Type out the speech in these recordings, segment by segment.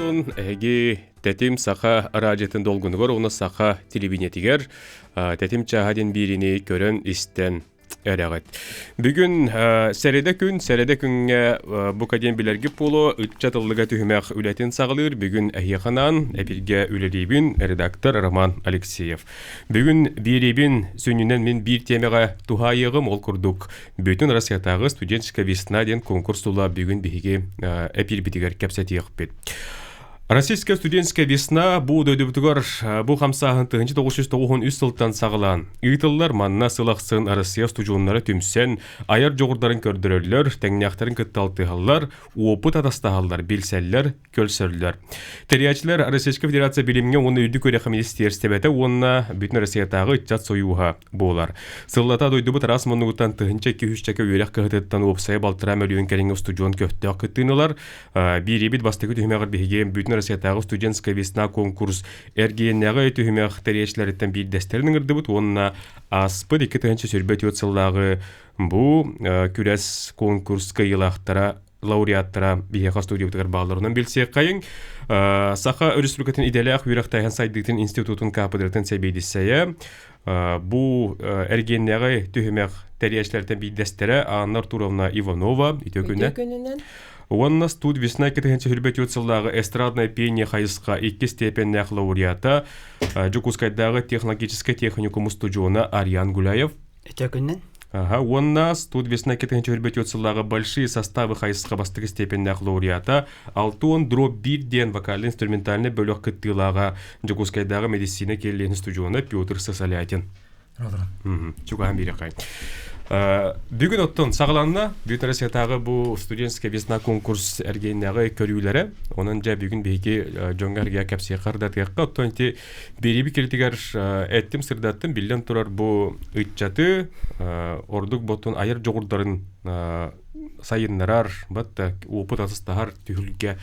буоллун, эһиги Тэтим Саха араадьыйатын долгунугар уонна Саха телевидениетигэр Тэтим чааһа диэн биэриини көрөн-истэн эрэҕит. Бүгүн сэрэдэ күн, сэрэдэ күҥҥэ бука диэн билэргит буолуо, ыччат ыллыга түһүмэх үлэтин саҕалыыр. Бүгүн эһиэхэ анаан эпиргэ үлэлиибин редактор Роман Алексеев. Бүгүн биэриибин сүнньүнэн мин биир тиэмэҕэ туһаайыаҕым, ол курдук Бүтүн Россиятааҕы студенческая весна диэн конкурс тула бүгүн биһиги эпиирбитигэр кэпсэтиэхпит. Российская студенческая весна бу дойдубутугар бу хамсааһын 1993 сылтан саҕалаан ыытыллар. Манна сыл ахсын Россия устудьуоннара түмсэн, айар дьоҕурдарын көрдөрөллөр, тэҥнээхтэрин кытта алтыһаллар, уопут атастаһаллар, билсэллэр, көрсөллөр. Тэрийээччилэр Российская Федерация билимҥэ уонна үрдүк үөрэххэ министиэристибэтэ уонна Бүтүн Россиятааҕы ыччат сойууһа буолар. Сыллата дойдубут араас муннугуттан 1200 үөрэх кыһатыттан уопсайа балтараа мөлүйүөн кэриҥэ устудьуон көхтөөх кыттыыны ылар. Биириибит бастакы түһүмэҕэр биһиги Бүтүн Россиятааҕы студенческая весна конкурс эргиэннээҕи түһүмэх тэрийээччилэриттэн биирдэстэрин ыҥырдыбыт уонна ааспыт 2024 сыллааҕы бу күрэс конкурс кыайыылаахтара лауреаттара биһиэхэ студиябытыгар баалларынан билсиэххэйиҥ. Саха Өрөспүүбүлүкэтин идэлээх үөрэхтээһин сайдыытын институтун кафедратын сэбиэдиссэйэ, бу эргиэннээҕи түһүмэх тэрийээччилэртэн биирдэстэрэ Анна Артуровна Иванова үтүө күнүнэн. күнүнэн. Уонна студ весна 2024 сыллааҕы эстрадное пение хайысха иккис степеннээх лауреата Дьокуускайдааҕы технологическай техникум устудьуона Ариан Гуляев. Үтүө күнүнэн. Аха, уонна студ весна 2024 сыллааҕы большие составы хайысха бастакы степеннээх лауреата Алтон дробь биир диэн вокально-инструментальнай бөлөх кыттыылааҕа Дьокуускайдааҕы медицина кэллиэһин устудьуона Петр Сосолятин. Чугаһан биэрэххэ. Бүгүн оттон саҕаланна Бүтүн Россиятааҕы бу студенческая весна конкурс эргиэннээҕи көрүүлэрэ. Онон дьэ бүгүн биһиги дьоҥҥо эргийэ кэпсиэххэ ырдатыахха. Оттон ити Биэрииби киритигэр эттим сырдаттым биллэн турар бу ыччаты ордук ботун айар дьоҕурдарын сайыннарар, батта опыт атастаһар түһүлгэ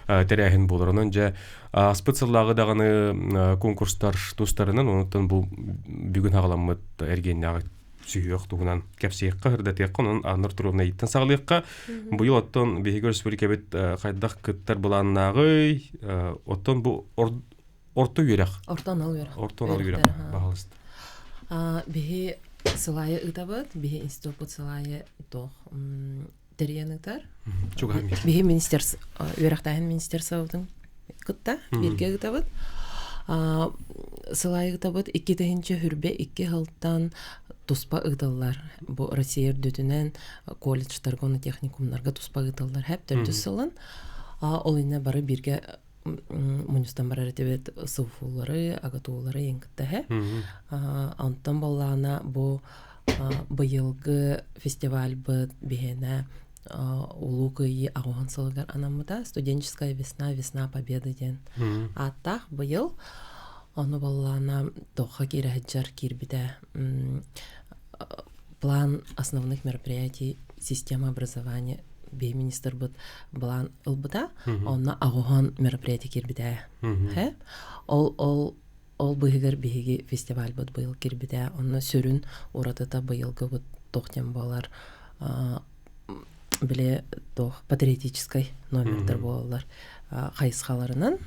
тэрээһин буолар. Онон дьэ ааспыт сыллааҕы даҕаны конкурстар тустарынан онуттан бу бүгүн хаҕаламмыт эргиэннээҕи сүһүөх туһунан кэпсиэххэ, ырдатыахха, онон Анна Артуровна ыйыттан саҕалыахха. Быйыл оттон биһиги өрөспүүбүлүкэбит хайдах кыттар былааннааҕый, оттон бу Орто үөрэх. Орто анал үөрэх. Орто анал үөрэх. Баһалыста. Биһи сылайы ыытабыт, биһи институппут сылайы туох тэрийэн ыытар. Чугаһын Биһи министерс үөрэхтээһин министерствобытын кытта бииргэ ыытабыт. Сылайы ыытабыт икки тыһыынча хүрбэ икки сылтан туспа ыытыллар. Бу Россия үрдүтүнэн колледжтарга уонна техникумнарга туспа ыытыллар. Хэп төрдүс сылын. Ол иннэ бары бииргэ мунньустан барар этибит СУФУлары, АГАТУлары ең кытта Онтон боллаана бу быйылгы фестивальбыт биһиэнэ Улуу Кыайыы аҕыһын сылыгар анаммыта «Студенческая весна, весна победы» диэн ааттаах быйыл. Ону боллаана туохха киирэ сылдьар киирбитэ план основных мероприятий система образования бии министрбыт былаан ылбыта онно аҕуһан мероприятие киирбитэ ол ол ол быһыгар биһиги фестивальбыт быйыл киирбитэ онно сүрүн уратыта быйылгыбыт туох диэн буолар били туох патриотическай номердар буолаллар хайысхаларынан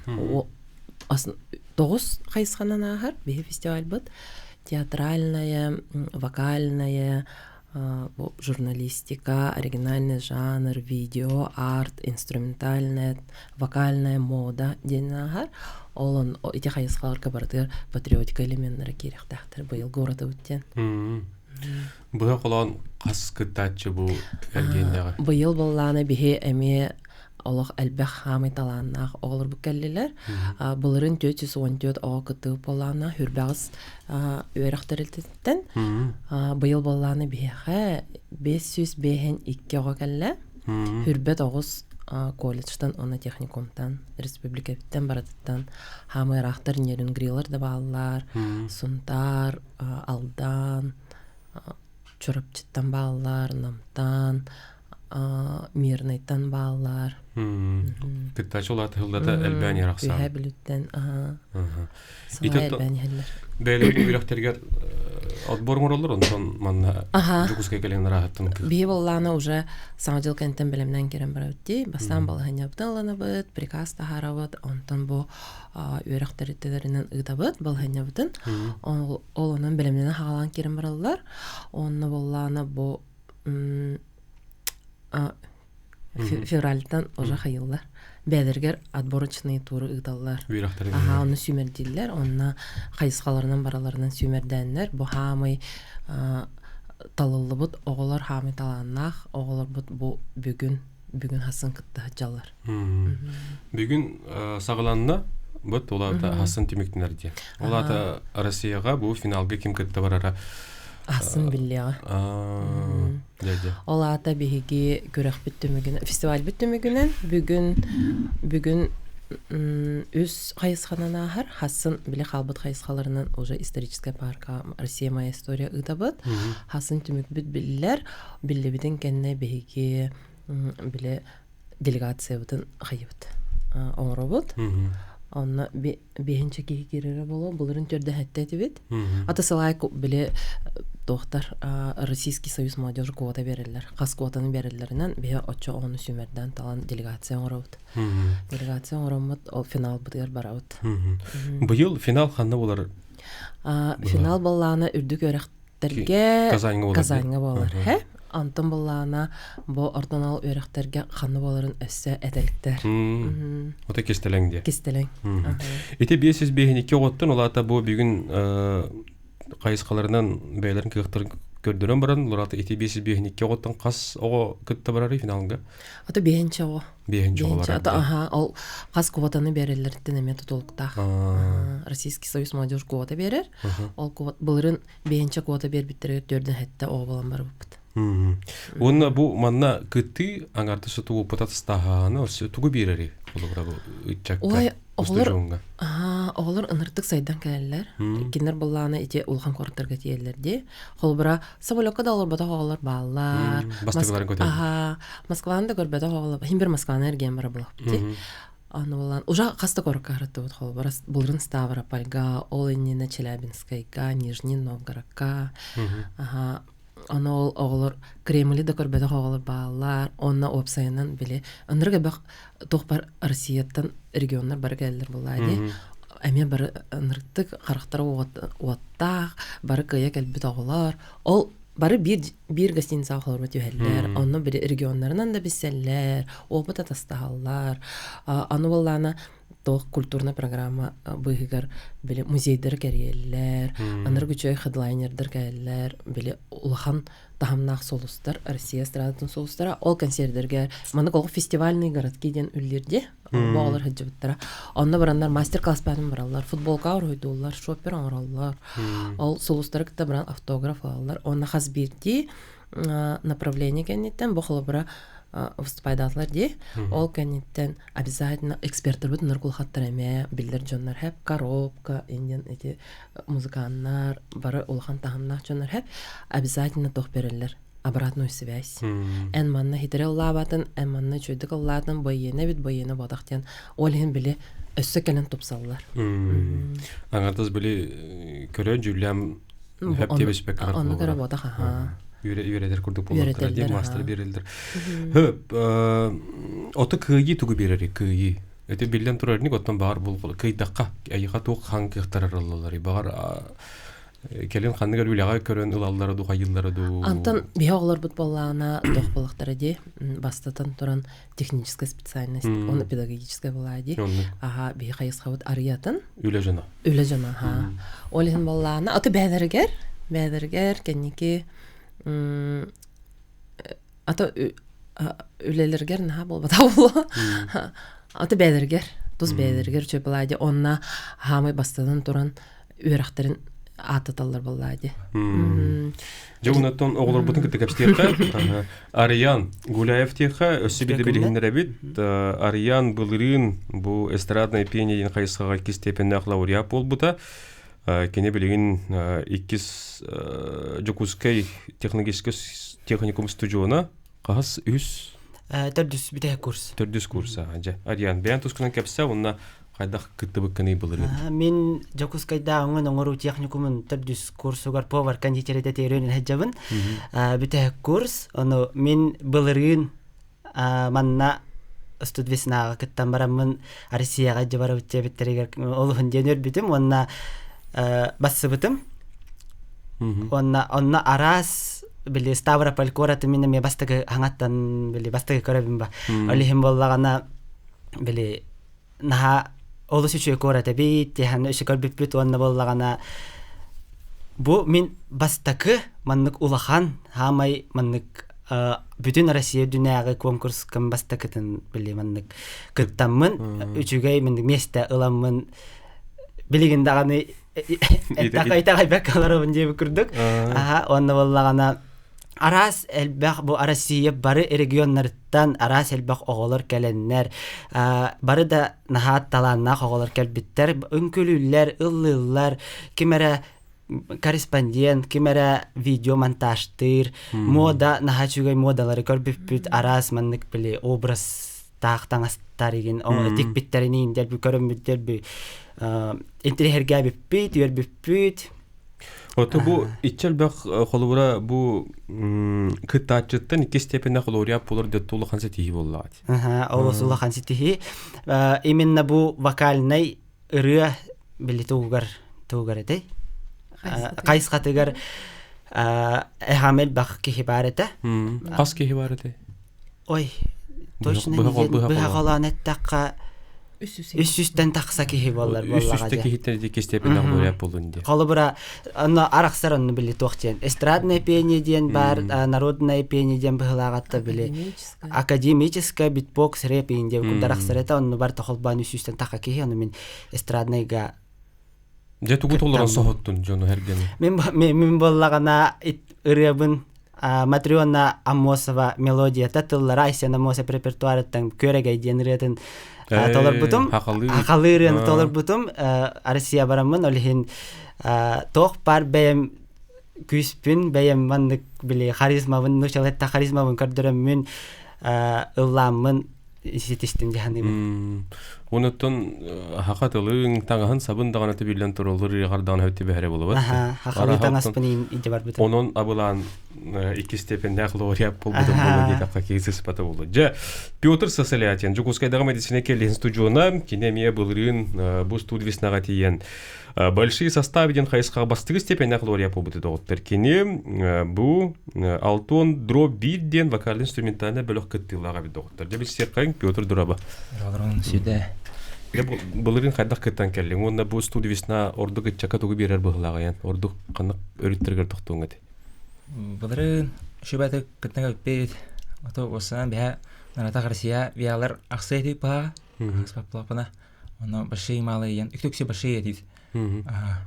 тоҕус хайысханан ааһар биһи фестивальбыт театральная вокальная журналистика, оригинальный жанр, видео, арт, инструментальная, вокальная мода диэн ааһар. Ол ити хайысхаларга барытыгар патриотика элеменнара киириэхтээхтэр быйылгы уратыбыт диэн. Быһа холоон хас кыттааччы бу эргиэннэҕэ? Быйыл буоллаҕына биһи эмиэ олох элбэх хаамый талааннаах оҕолорбут кэллилэр. Былырыын 414 оҕо кыттыбыт буоллаҕына, хүрбэҕис үөрэх тэрилтэтиттэн. Быйыл буоллаҕына биһиэхэ 552 оҕо кэллэ. Хүрбэт оҕус колледжтан уонна техникумтан, республикабыттан барытыттан хаамый ыраахтар Нерюнгрилар да бааллар, Сунтаар, Алдан, Чурапчыттан бааллар, Намтан, Мирныйтан бааллар. Кыттааччы улаата сыллата элбээн иһэр ахсаан. Үөһээ Бүлүүттэн сылай элбээн иһэллэр. Бэйэлэрин үөрэхтэригэр Отбор оҥороллор, онтон манна Дьокуускай кэлэн ырааһыттан Биһи буоллаҕына уже Саҥа дьыл кэнниттэн бэлэмнээн киирэн барабыт дии. Бастаан балаһыанньабытын ылынабыт, приказ таһаарабыт, онтон бу үөрэх тэрилтэлэринэн ыытабыт балаһыанньабытын. Ол, ол онон бэлэмнэнэн хаалан киирэн бараллар. Онно буоллаҕына бу февральтан уже хайыллар. Бэйэлэригэр отборочные туры ыыталлар. Аха, онно сүүмэрдииллэр. Онно хайысхаларынан бараларынан сүүмэрдээннэр. Бу хаамый талыллыбыт оҕолор хаамый талааннаах оҕолорбут бу бүгүн бүгүн хасын кытта сылдьаллар. Бүгүн саҕаланна бут улаата хасын түмүктэнэр диye. Улаата Россияҕа бу финалга ким кытта барара Асын биллиэҕэ. Ол аата биһиги күрэхпит түмүгүнэн, фестивальбыт түмүгүнэн бүгүн бүгүн үс хайысханан ааһар. Хасын били хаалбыт хайысхаларынан уже историческая парка Россия моя история ыытабыт. Хасын түмүкпүт биллэр. Биллибитин кэннэ биһиги били делегациябытын хайыбыт оҥоробут. Онно биэһинчэ киһи киирэрэ буолуо былырын төрдөһөттө этибит ата сылай били туохтар Российский союз молодежи квота береллер хас квотаны береллеринэн биһи оччо оҕону сүүмэрдээн талан делегация оҥоробут делегация оҥороммут ол финалбытыгар барабыт быйыл финал ханна болар финал боллаана үрдүк үөрэхтэргэ Казаньга буолар хэ Антон буллаана бу ордонал үөрэхтэргэ ханна буоларын өссө этэликтэр. Ото кистэлэҥ диэ. Кистэлэҥ. Ити 552 оҕоттон улаата бу бүгүн хайысхаларынан бэйэлэрин кыахтарын көрдөрөн баран улаата ити 552 оҕоттон хас оҕо кытта барарый финалга? Ото биэһинчэ оҕо. Биэһинчэ оҕо барар. Ото аха ол хас квотаны береллериттен эмиэ тутулуктаах. Российский союз молодежь квота берер. Ол квот былырын Биэһинчэ квота биэрбиттэригэр төрдүн сэттэ оҕо буолан барбыппыт. Уонна бу манна кыттыы аҥарды сутугу путатыстааһааны өссө тугу биэрэри холобура бу ыччакка Ой, оҕолор оҕолор ыныртык сайдан кэлэллэр. Кинилэр былаана ити улахан куораттарга тиийэллэр дии. Холобура, самолекка да олорботох оҕолор бааллар. Бастакыларын көтөллөр. Аха, Москваны да көрбөтөх оҕолор. Хин бир Москваны эргиэн бара булахпыт. Аны булан уже хас да куоракка хараттыбыт холобура былырын Ставропольга, ол иннинэ Челябинскайга, Нижний Новгородка. Аха, аны ол оҕолор Кремли да көрбөтөх оҕолор бааллар. Онно уопсайынан били ынырык элбэх туох бар Россияттан регионнар бары кэлэллэр буоллаа дии. Эмиэ бары ынырыктык харахтара уоттаах, бары кыайа кэлбит оҕолор. Ол бары биир биир гостиницаҕа холорума түһэллэр, онно били регионнарынан да билсэллэр, опыт атастаһаллар. Аны буоллаана туох культурная программа быыһыгар били музейдары кэрийэллэр, анарык үчүгэй хедлайнердар кэлэллэр, били улахан таһымнаах сулустар, Россия эстрадатын сулустара, ол концердерге маннык олох фестивальные городки диэн үллэрди, оҕолор сылдьыбыттара. Онно бараннар мастер-класс баарын бараллар, футболка уруһуйдууллар, шоппер оҥороллор. Ол сулустары кытта баран автограф ылаллар. Онно хас биирдии направление кэнниттэн бу холобура выступайдаатылар дии. Ол кэнниттэн обязательно экспертербит наркулхаттар эмээ биллэр дьоннор хэп коробка индиан эти музыканнар бары улахан таһымнаах дьоннор хэп обязательно тох береллер обратную связь. Эн манна хитре ыллаабатын, эн манна үчүгэйдик ыллаатын, бойиэне эбит, бойиэне буотах диэн ол иһин били өссө кэлэн тупсаллар. Аҥардас били көрөн дьүүллээн хэп диэбиспэккэ Онну көрө буотах аха. Үөрэтэр курдук буолуохтара диэн маастар биэрэллэр. Хөп, ото кыайыы тугу биэрэр кыайыы? Эти биллэн турар ник оттон баҕар бул кыйдахха айыха туох хаҥ кыахтарар ыллалар баҕар Кэлин ханнык эрэ үлэҕэ көрөн ылаллара дуу, хайыыллара дуу? Антон биһи оҕолорбут буоллаҕына туох буолуохтара дии бастатан туран техническая специальность уонна педагогическая буолаа дии аха биһи хайысхабыт арыйатын үлэ дьоно үлэ дьоно аха ол иһин буоллаҕына аты бэйэлэригэр бэйэлэригэр кэнники ата үлэлэригэр наһаа буолбатах буолуо аты бэйэлэригэр тус бэйэлэригэр үчүгэй буолаа дии онно хаамай бастатан туран үөрэхтэрин ааттаталлар буоллаа дии. Дьэ онтон оҕолорбутун кытта кэпсиэххэ. Арыйан Гуляев диэххэ өссө биирдэ билиһиннэрэбит. Арыйан былырыын бу эстрадное пение диэн хайысхаҕа иккис степеннээх лауреат буолбута. Кини билигин иккис Дьокуускай технологическай техникум студиона хаһыс үс Төрдүс бүтэһик курс. Төрдүс курса. Дьэ, Ариан, бэйэн тускунан кэпсэ, уонна Хайдах кыттыбыккыный былырыын? Мин Дьокуускайдааҕы өҥөн оҥоруу техникумун төрдүс курсугар повар кондитер идэтигэр сылдьабын. Бүтэһик курс. Ону мин былырыын манна студвеснааҕа кыттан бараммын Россияҕа дьэ барабыт диэбиттэригэр олуһун диэн үөрбүтүм уонна бассыбытым. Уонна онно араас били Ставрополь куораты мин эмиэ бастакы хаҥаттан били бастакы көрөбүн ба. Ол иһин буоллаҕына били наһаа олус үчүгэй куорат эбит тиһэн өссө көрбүппүт уонна буоллаҕына бу мин бастакы маннык улахан хаамай маннык бүтүн Россия үрдүнээҕи конкурскам бастакытын били маннык кыттаммын үчүгэй маннык миэстэ ыламмын билигин даҕаны итэҕэйбэккэ олоробун диэбит курдук аха уонна буоллаҕына араас элбэх бу Россия бары регионнарыттан араас элбэх оҕолор кэлэннэр бары да наһаа талааннаах оҕолор кэлбиттэр үҥкүлүүллэр ыллыыллар ким эрэ корреспондент ким эрэ видео монтажтыыр мода наһаа үчүгэй модалары көрбүппүт араас маннык били образтаах таҥастар игин тикпиттэрин дэлби көрөммүт дэлби интириэһиргээбиппит үөрбүппүт. Ото бу иччи элбэх холобура бу кыттааччыттан икки степеннэ холуоруйа буолар дэтти улахан ситиһии буоллаҕа. Олус улахан ситиһии. Именно бу вокальнай ырыа били тугугар тугугар этэй? Хайысхатыгар эһам элбэх киһи баар этэ. Хас киһи баар этэй? Ой, точно быһа холоон эттэххэ үс сүүстэн тахса киһи буоллар буоллаҕа. Үс сүүстэ киһиттэн ити степеннэх буолуон буолун диye. Холобура, онно арахсар онно били туох диэн. Эстрадное пение диэн бар, народное пение диэн быһылааҕатта били академическое битбокс рэп диэн курдар арахсар этэ онно бар тохолбоон үс сүүстэн таха киһи ону мин эстрадныйга Дьэ тугу толорон соһуттун дьону эргени? Мин мин буоллаҕына ырыабын Матрена Аммосова мелодията тыллара Айсен Аммосов репертуарыттан Күөрэгэй диэн ырыатын толорбутум. Хахалыы ырыаны толорбутум. Россия бараммын, ол иһин туох баар бэйэм күүспүн, бэйэм маннык били харизмабын, нуучалатта харизмабын көрдөрөммүн ыллааммын ситистим дьаһаныыбын. Онуттан хаха тылыҥ, таҥаһын сабын даҕаны биллэн тураллар ыаҕар даҕаны хөттү бэһэрэ болубат. Хахалыы таҥаспын илдьэ барбытым. Онон абылаан икки степеннээх лауреат буолбутум буолуо диэтэххэ киһи сыспата буолуо. Дьэ, Петр Сосолятин, Дьокуускайдааҕы медицина кэллиһин студиона, кини эмиэ былырыын бу студвеснаҕа тиийэн Большие составы диэн хайысхаҕа бастакы степеннээх лауреат буолбут доҕоттор. Кини бу Алтон дро биир диэн вокально-инструментальнай бөлөх кыттыылаах эбит доҕоттор. Дьэ билсиэххэйиҥ Петр Дроба. Ролорун сүдэ. Дьэ былырыын хайдах кыттан кэллиҥ уонна бу студия весна ордук ыччакка тугу биэрэр быһыылааҕыйан ордук ханнык өрүттэргэр тохтуоҥ этэй? Былырыын шүбэтик кыттан кэлбит. Ото осынан биһэ наратах Россия виалар ахсай типа аспаплапына Оно большие малые диэн үксү большие диир.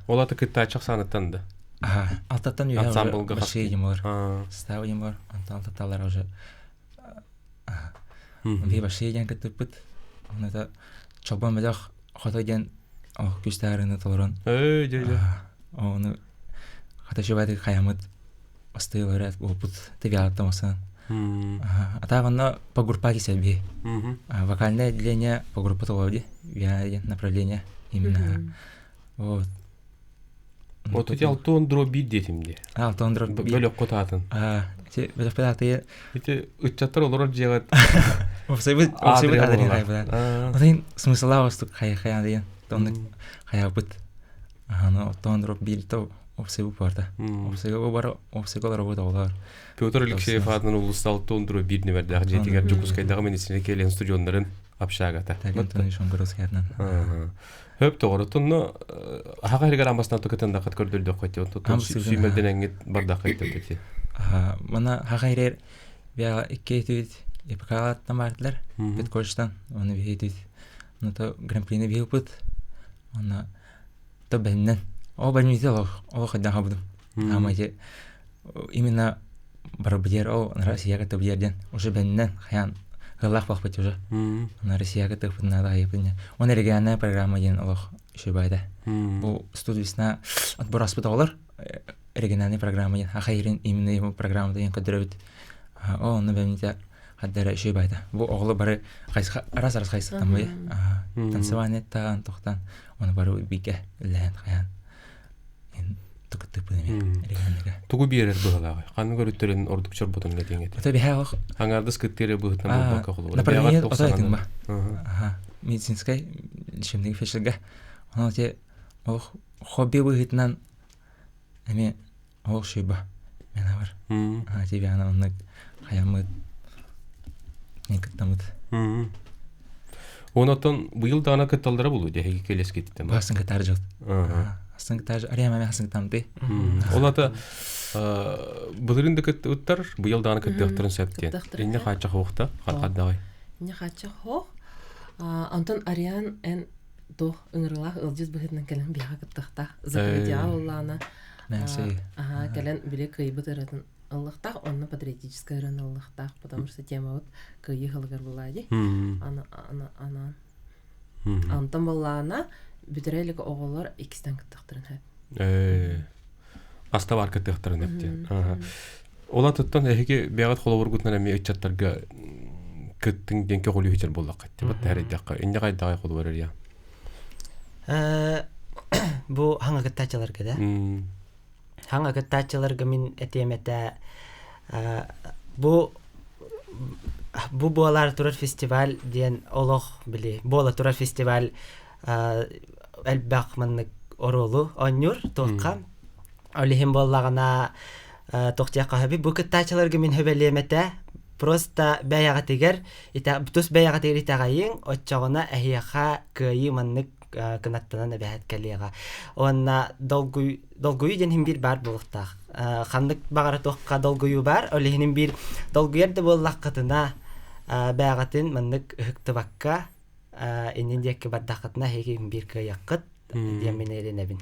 Ол аты кыттааччы ахсааныттан да? Аха, алтаттан үөһэ большие диэн болар. Ставы диэн болар. Онтон алтатталар уже Биһи большие диэн кыттыппыт. Оны это чолбон бөлөх хото диэн күстаарыны толорон. Эй, дьэ, дьэ. Оны хата шубаты хаямыт остыылары буолбут тыгааттамасан. А так онно по группа кисэби. Вокальное отделение по группа толоди, направление именно. Вот. Вот эти алтон дроби детим де. Алтон дроби. Бөлөк котатын. А, те бөлөк котаты. Ити ыччаттар олорор дьиэҕэ. Опсайбыт, опсайбыт адрин хайбыт. Отын смысла остук хай хай деген. Тонны хайабыт. Аны оттон дроп бир то опсайбыт барда. Опсайга бар, опсайга работа олар. Петр Алексеев аатынан улуста алтон биир нүмердээх дьиэтигэр Дьокуускайдааҕы медицина кэлиэн студионнарын общагата. Хөп тоҕор тонно хаха хэригэр амбасынан тукытындахат көрдөрдөххөти онтон сүүмэрдэнэҥҥит бардаххайт Мана хаха хэрэр бия икки этибит ИПК-аттан бардылар педколледжтан оны биһитит ну то гран-прини биһиппыт оны то бэннэн о бэнмите олох олох хайдан хабыдым ама именно барабыдер ол Россияга тыбыдер диэн уже бэннэн хаян ыллах бахпыт уже на Россияга тыппыт надо хайыпыня он региональная программа диэн олох шибайда бу студвесна отбор аспыт оҕолор региональная программа диэн ахайрин именно ему программа диэн көдөрөбүт о онно бэмните. Хаддара үчүгэй байда. Бу оҕолор бары хайысха арас-арас хайысхаттан бай. Танцевание таан тохтан оны бары бигэ үлэһэн хайаан Тугу биэрэр быһылааҕый? Ханнык өрүттэрин ордук чорботун этиҥ этэ? Ото биһээ ох Аҥаардас кыттыыры быһытынан буолбакка холобура. Направление ото этиҥ ба. Аха. Медицинскай лечебный фельдшерга. Ону те ох хобби быһытынан эми Ол шиба мен бар. А тебе ана оннук хаяммыт кыттамыт. Онотон быйыл даҕаны кытталлара булу дьэһиги келескиттен. Бастын кытар жыл. Астын кытар ария маме астын кытамты. Ол ата былырын да кыттыбыттар, быйыл даҕаны кыттыахтарын сөп диэн. Инне хааччах хоохта, хаддаҕай. Инне хааччах хоох. Антон Ариан эн туох ыҥырылаах ыалдьыт быһыытынан кэлэн биһиэхэ кыттыахтаах. Закрытие уллаана Аха, кэлэн били кыайбыт ырыатын ыллахтаах, онно патриотическай ырыаны ыллахтаах, потому что темабыт кыайыы сылыгар буолаа дии. Ана ана анаан. Антон буоллаҕына бүтэрэ илик оҕолор иккистэн кыттыахтарын сөп. Э аста бар кыттыахтарын сөп диэн. Ол атыттан эһиги бэйэҕит холобургутунан эмиэ ыччаттарга кыттыҥ диэн көҕүлүү сылдьар буоллаххыт. Бат тэһэрийдэххэ инньэ хайдаҕай холобур эрийэ. Бу хаҥа кыттааччыларга да. Хаҥа кыттааччыларга мин этиэм этэ бу бу буолар турар фестиваль диэн олох били буола турар фестиваль элбэх маннык оруолу оонньуур туохха ол иһин буоллаҕына туох диэххэ сөбүй бу кыттааччыларга мин сөбэлиэм этэ просто бэйэҕитигэр тус бэйэҕитигэр итэҕэйиҥ оччоҕуна эһиэхэ кыайыы маннык кынаттанан эбэһээт кэлиэҕэ уонна долгуй долгуйуу диэн иһин биир баар буолуохтаах ханнык баҕара туохха долгуйуу баар ол иһин биир долгуйар да буоллаххытына бэйэҕитин маннык ыһыктыбакка иннин диэки бардаххытына эһиги биир кыайыаххыт диэн мин эрэнэбин.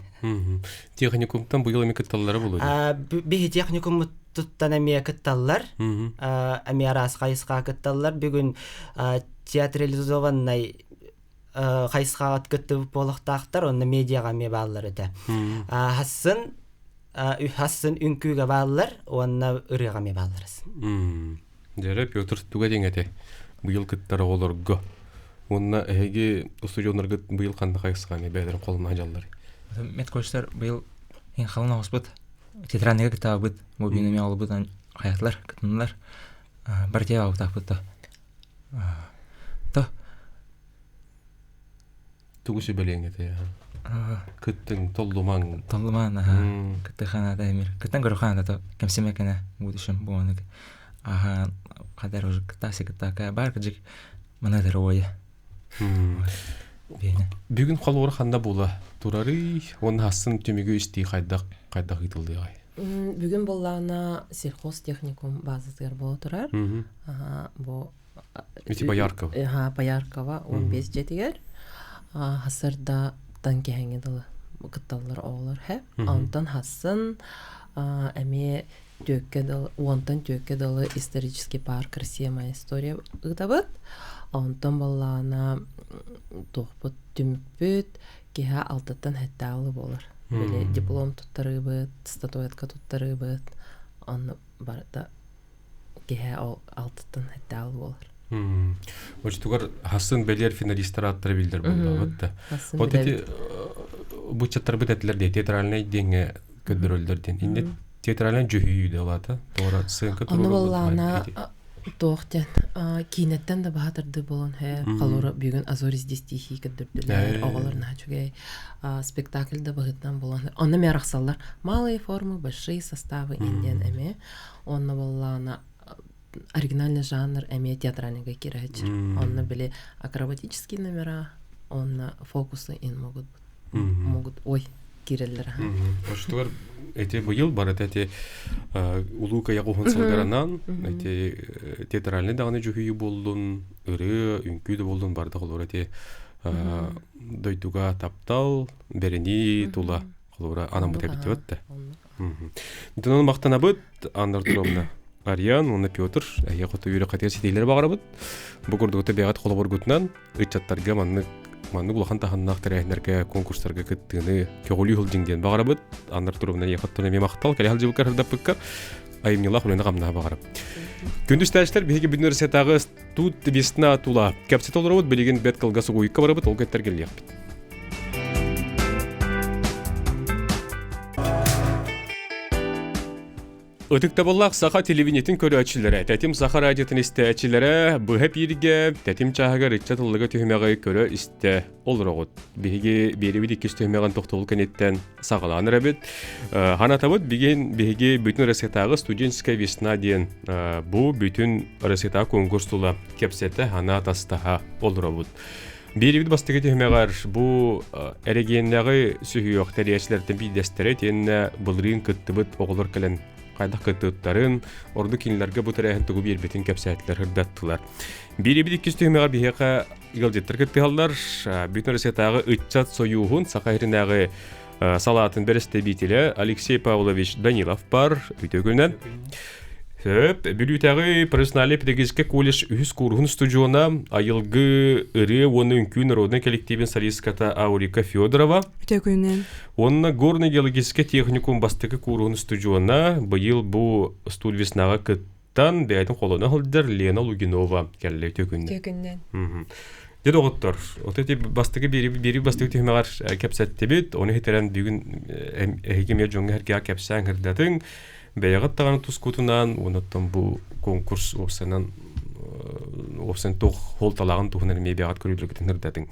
Техникумтан быйыл эмиэ кытталлара буолуо Биһи техникуммуттан эмиэ кытталлар. Эмиэ араас хайысхаҕа кытталлар. Бүгүн театрализованнай хайысхаҕа кыттыбыт буолуохтаахтар, онно медиаҕа эмиэ бааллар этэ. Хассын хассын үҥкүүгэ бааллар уонна ырыаҕа эмиэ бааллар. Дьэрэ Петр туга диэҥ этэ быйыл кыттар оҕолорго уонна эһиги устудьуоннаргыт быйыл ханна хайысханы бэйэлэрин холуна сылдьаллар? Медколледжтар быйыл иһин халын оҕуспут театральныйга кыттаабыт бу биин эмиэ олбут хайатылар кытыннылар партия аҕабытаахпыт то то Тугу сүбэлиэҥ этэй? Кыттыҥ, толлумаҥ. Толлумаҥ, аха. Кыттыханата эмир. Кыттан көрөханата то кэмсимэкэнэ будущем буонык. Аха, хадар уже кыттаасы кыттака бар кыжык мана дорогое. Бүгүн холуора ханна була турарый? Уонна хассын түмүгү истии хайдах хайдах ыытыллыаҕай? Бүгүн буоллаҕына сельхозтехникум базатыгар буола турар. Бу Ити Бояркова. Аха, Бояркова 15 дьиэтигэр хасырдаттан киһиҥҥэ дылы кытталлар оҕолор һэ. Онтон хассын эмиэ түөккэ дылы уонтан түөккэ дылы исторический парк Россия моя история ыытабыт. Онтон буоллаҕына туохпут түмүкпүт киһи алтаттан сэттэ буолар. Били диплом туттарыыбыт, статуэтка туттарыыбыт, онно барыта киһи ол алтыттан сэттэ буолар. Очтугар хассын бэлиэр финалистар ааттара биллэр буоллаҕыт да. Вот эти буччаттарбыт этилэр дии театральнай диэҥҥэ көрдөрөллөр диэн. Инне театральнай дьүһүйүү да улаата. Туора сценка Ону буоллаҕына туох диэн киинэттэн да баһа тардыы буолан һэ холура бүгүн Азори здесь тихий көрдөрдүлэр оҕолор наһаа үчүгэй спектакль да быһыытынан буолан онно эмиэ арахсаллар малые формы большие составы диэн эмиэ Онно буоллаҕына оригинальный жанр эмиэ театральныйга киирээччи. Онно били акробатические номера, онно фокусы ин могут могут ой киирэллэр аха. Очтугар эти быйыл барыта эти улуу кыйах уһун сылгаранан эти театральный даҕаны дьүһүйүү буоллун, ырыа, үҥкүү да буоллун барыта холобура эти дойдуга таптал, бэринии тула холобура анаммыт эбит да. Дьонун махтанабыт Анна Артуровна Ариан уонна Петр эһиэхэ хоту үөрэх ситиилэри баҕарабыт. Бу курдук бэйэҕит холобургутунан ыччаттарга маннык маннык улахан таһымнаах тэрээһиннэргэ, конкурстарга кыттыыны көҕүлүү сылдьыҥ диэн баҕарабыт. Анна Артуровна эйиэхэ эмиэ махтал кэлэ сылдьыбыккар сырдаппыккар. айымньылаах үлэни хамнаһа баҕарып. Күндү истээччилэр, биһиги бүтүн Россиятааҕы Тут весна тула кэпсэтэ олоробут, билигин бэрт кылгас угуйукка барабыт, ол кэттэр кэлиэхпит. Ытыктабыллаах саха телевидениетин көрөөччүлэрэ, Тэтим саха радиотын истээччилэрэ быһа бииргэ Тэтим чааһыгар ыччат ыллыга түһүмэҕи көрө-истэ олороҕут. Биһиги биэрэбит иккис түһүмэҕин тохтобул кэнниттэн саҕалаан эрэбит. Ханатабыт бигин биһиги бүтүн Россиятааҕы студенческая весна диэн бу бүтүн Россиятааҕы конкурс тула кэпсэтэ хана тастаһа олоробут. Биэрибит бастакы түһүмэҕэр бу эрэгиэннэҕи сүһүөх тэрийээччилэртэн биирдэстэрэ итиэннэ былырыын кыттыбыт оҕолор кэлэн хайдах кыттыбыттарын, ордук кинилэргэ бу тэрээһин тугу биэрбитин кэпсээтилэр, сырдаттылар. Биэрибит иккис түһүмэҕэр биһиэхэ ыалдьыттар кыттыһаллар. Бүтүн Россиятааҕы ыччат сойууһун Саха сиринээҕи салаатын бэрэстэбиитэлэ Алексей Павлович Данилов бар. Үтүө күнүнэн. Сөп. Бүлүүтээҕи профессиональный педагогическай колледж үһүс кууруһун устудьуона, айылгы ырыа уонна үҥкүү народнай коллективин солистката Аурика Федорова. Үтүө күнүнэн. Уонна горный геологическай техникум бастакы кууруһун устудьуона быйыл бу студвеснаҕа кыттан бэйэтин холоно сылдьар Лена Лугинова кэллэ. Үтүө күнүнэн. Үтүө күнүнэн. Дьэ доҕоттор, вот эти бастакы биэри бастакы түһүмэҕэр кэпсэттибит, ону иһитэрэн бүгүн эһиги эмиэ дьоҥҥо эргэҕэ кэпсээн кырдатыҥ, бэйэҕит даҕаны тускутунан, уонна бу конкурс уопсанан уопсан туох хуолталааҕын туһунан эмиэ бэйэҕит көрүүлэргитин ырдатыҥ.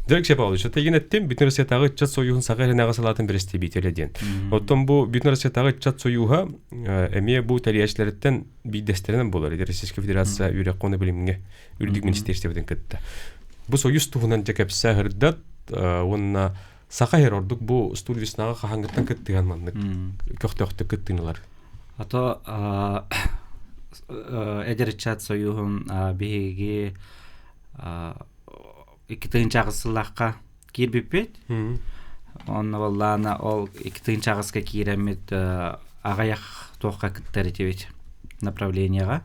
Дьэ, Алексей Павлович, этигин эттим, Бүтүн Россиятааҕы ыччат сойууһун Саха сиринээҕи салаатын бэрэстэбиитэлэ диэн. Оттон бу Бүтүн Россиятааҕы ыччат сойууһа эмиэ бу тэрийээччилэриттэн биирдэстэринэн буолар. Российская Федерация үөрэх уонна билимҥэ үрдүк министерствотын кытта. Бу союз туһунан дьэ кэпсээ сырдат уонна саха иһэр ордук бу студвеснаҕа хаһааҥҥыттан кыттыһан маннык көхтөөхтүк кыттыынылар. Ато эдэр ыччат союһун биһиги 2 тыһыынча сыллаахха киирбиппит. Онно буоллаана ол 2 тыһыынча аҕыска киирэммит аҕыйах туохха кыттар этибит направлениеҕа.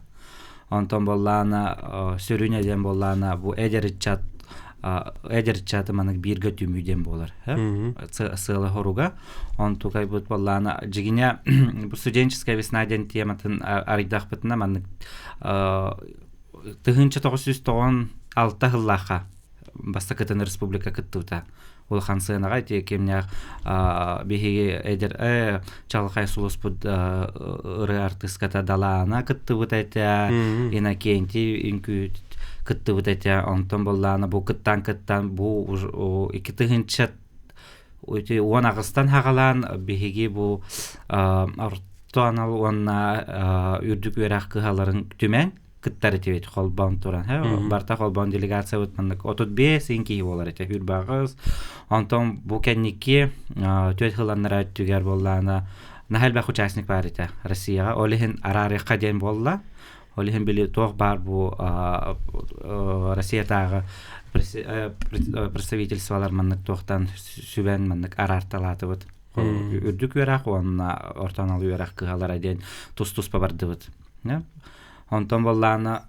Онтон буоллаана сүрүн диэн буоллаана бу эдэр ыччат эдэр ыччаты маннык бииргэ түмүү диэн буолар. Сыала хоруга. Онтукайбыт буоллаана дьигине бу студенческая весна диэн тематын арыйдахпытына маннык 1996 сыллаахха бастакытын республика кыттыбыта улахан сыанаҕа ити кимнээх биһиги эдэр чалхай сулуспут ырыа артыыската Далаана кыттыбыт этэ Иннокентий үҥкүү кыттыбыт этэ онтон буоллаана бу кыттан кыттан бу 2018-тан хаҕалаан биһиги бу орто анал уонна үрдүк үөрэх кыһаларын түмэн кыттар этибит холбоон туран барта холбоон делегациябыт маннык 35 ин киһи буолар этэ хүрбаҕыс онтон бу кэнники түөрт сылланнара өттүгэр буоллаана наһаа элбэх участник баар этэ Россияҕа ол иһин араарыахха диэн буолла ол иһин били туох баар бу Россиятааҕы представительстволар маннык туохтан сүбэн маннык араарталаатыбыт үрдүк үөрэх уонна орто анал үөрэх кыһалара диэн тус-туспа бардыбыт Онтон буоллаҕына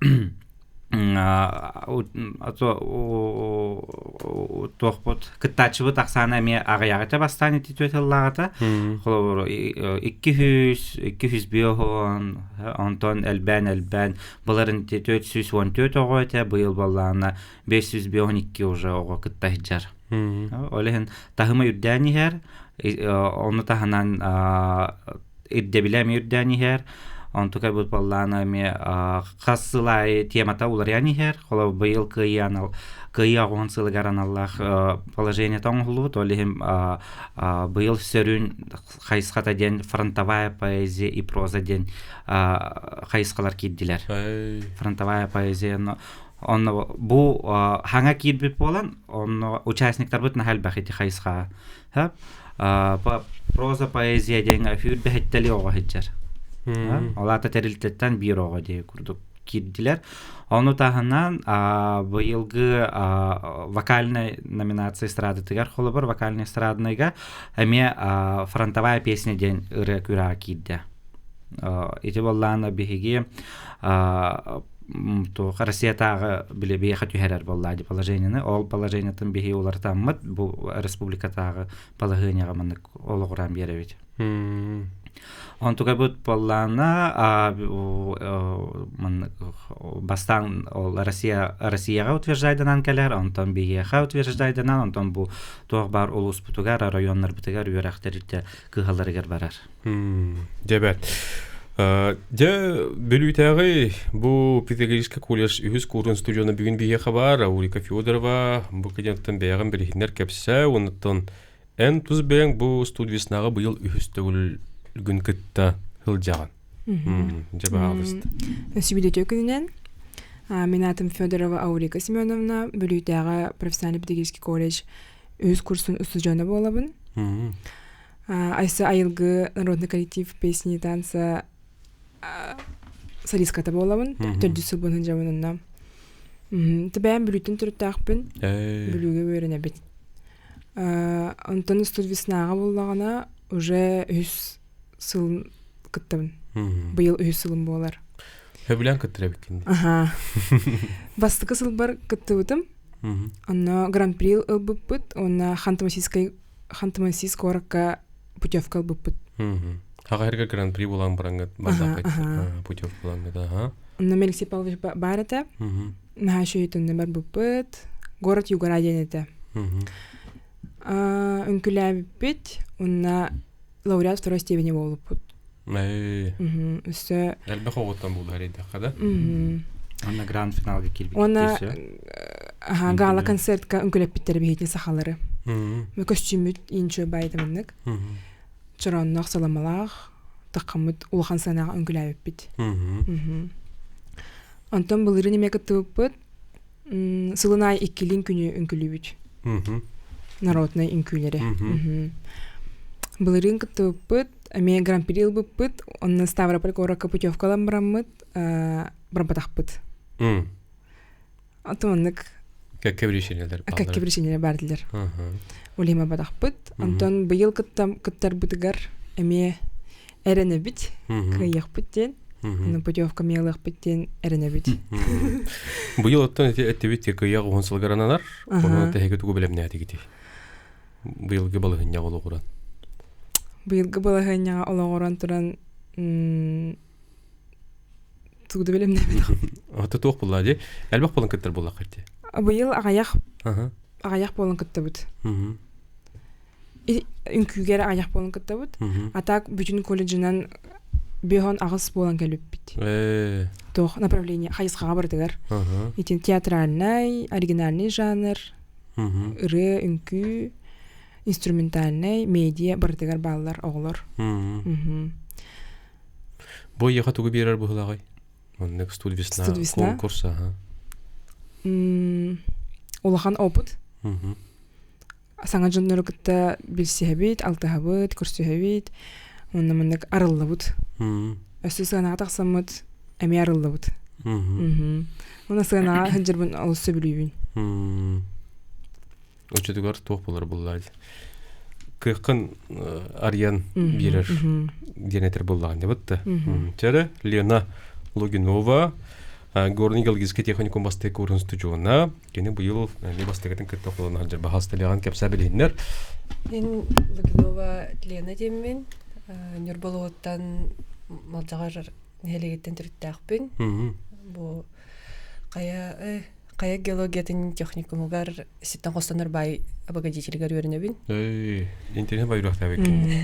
туохпут кыттааччыбыт ахсаана эмиэ аҕыйаҕыта бастаан ити түөрт сыллааҕыта холобур 200 250 онтон элбээн элбээн былырын ити 414 оҕо этэ быйыл буоллаҕына 552 уже оҕо кытта сылдьар ол иһин таһыма үрдээн иһэр ону таһынан ирдэбилэ эмиэ үрдээн иһэр онтука бу буоллаҕына эмиэ хас сыл аайы темата уларыйан иһэр холобур быйыл кыайыы анал кыайыы 80 сылыгар аналлаах положениета оҥоһуллубут ол иһин быйыл сөрүн хайысхата диэн фронтовая поэзия и проза диэн хайысхалар киирдилэр фронтовая поэзия онно бу хаҥа киирбит буолан онно участниктарбыт наһаа элбэх ити хайысхаҕа проза поэзия диэн сүүрбэһиттэли оҕо сылдьар ол аата тэрилтэттэн биир оҕо диэ курдук киирдилэр ону таһынан быйылгы вокальнай номинация эстрадатыгар холобур вокальный эстрадныйга эмиэ фронтовая песня диэн ырыа күрэҕэ киирдэ ити буоллаҕына биһиги туох Россиятааҕы били биһиэхэ түһэрэр буоллаа дии положениены ол положениетын биһиги уларытаммыт бу республикатааҕы балаһыанньаҕа маннык олоҕуран биэрэбит. Онтукайбыт буоллаана бастаан ол Россия Россияҕа утверждайданан кэлэр, онтон биһиэхэ утверждайданан, онтон бу туох баар улууспутугар, районнарбытыгар үөрэх тэрилтэ кыһаларыгар барар. Дьэ Дьэ, Бүлүүтээҕи бу педагогическай колледж үһүс куурун студиона бүгүн биһиэхэ баар Аурика Федорова бу кадеттан бэйэҕин билиһиннэр кэпсээ, онуттан эн тус бэйэҥ бу студвеснаҕа быйыл үһүс төгүлгүн кытта сылдьаҕын. Дьэ, баҕалыст. Сүбүлүтүө күнүнэн мин аатым Федорова Аурика Семеновна, Бүлүүтээҕи профессиональный педагогический колледж үһүс курсун устудьуона буолабын. Айса айылгы народный коллектив песни и танца солистката буолабын. Төрдүс сылбын сылдьабын онно. Тэбээн Бүлүүттэн төрүттээхпин. Бүлүүгэ үөрэнэбит. Онтон студвеснааҕа буллаҕына уже үһүс сылын кыттабын. Быйыл үһүс сылым буолар. Сөбүлээн кыттар эбиккин. Аха. Бастакы сылбар кыттыбытым. Онно гран-при ылбыппыт уонна Ханты-Мансийскай Ханты-Мансийск куоракка путевка ылбыппыт. Хаҕа гран-при булан бараҥҥыт бардаххыт путевка булаҥҥыт аха. Онно Алексей Павлович баар этэ. Наһаа үчүгэй барбыппыт. Город Югора диэн этэ. Үҥкүлээбиппит уонна лауреат второй степени буолбуппут. Өссө элбэх оҕоттон буолар эридэххэ да. Онно гранд финалга киирбит. Уонна гала концертка үҥкүлэппиттэр биһиги сахалары. Көстүүмүт инчү баайтамыннык. Чороонноох саламалаах таххаммыт улахан сыанаҕа үҥкүлээбиппит. Онтон былырыын эмиэ кыттыбыппыт. Сылын аайы иккилиин күнү үҥкүлүүбүт. Народнай үҥкүүлэри. Былырыын кыттыбыппыт, эмиэ гран-при ылбыппыт, онно Ставрополь куоракка путевкалан бараммыт, барбатахпыт. Ото оннук Кэккэ биричиинэлэр бааллар. Кэккэ биричиинэлэр баар этилэр. Улима батахпыт. Онтон быйыл кыттарбытыгар эмиэ эрэнэбит, кыайыахпыт диэн. Аны путевка ылыахпыт диэн эрэнэбит. Быйыл оттон эти эттибит кыйах уһун сылгар ананар. Ону тэһиги тугу билэмнээтигити? Быйылгы балыһынньаҕа олоҕуран. Быйылгы балаһыанньаҕа олоҕуран туран тугу да билэмнээбит. Ото туох булла дии? Элбэх буолан кыттар буоллаххыт дии. Быйыл аҕыйах аҕыйах буолан кыттабыт. Үҥкүүгэ эрэ аҕыйах буолан кыттабыт. А так бүтүн колледжынан биһон аҕыс буолан кэлбиппит. Туох направление хайысхаҕа барытыгар. Итин театральнай, оригинальный жанр, ырыа, үҥкүү, инструментальнай, медиа барытыгар бааллар оҕолор. Бу эйиэхэ тугу биэрэр быһыылааҕый? Маннык студвесна конкурс, аха. Улахан опыт. Саҥа дьоннору кытта билсиһэбит, алтыһабыт, көрсүһэбит, уонна маннык арыллабыт. Өссө сыанаҕа тахсаммыт эмиэ арыллабыт. Уонна сыанаҕа сылдьарбын олус сөбүлүүбүн. Оччотугар туох буолар буллаа кыаххын арыйан биэрэр диэн этэр буоллаҕын дебат да. Чэрэ Лена Логинова Горный геологический техникум бастакы курун студиона кини быйыл эмиэ бастакытын кытта холонон сылдьар баһаас телеҕан кэпсээ билиһиннэр. Мин Логинова Лена диэммин Ньурбалуоттан Малдьаҕар нэһилиэгиттэн төрүттээхпин. Бу хайа хайа геологиятын техникумугар ситтэн хостонор баай обогатителигэр үөрэнэбин. Эй, интэриэһин бай үрэхтээбиккин.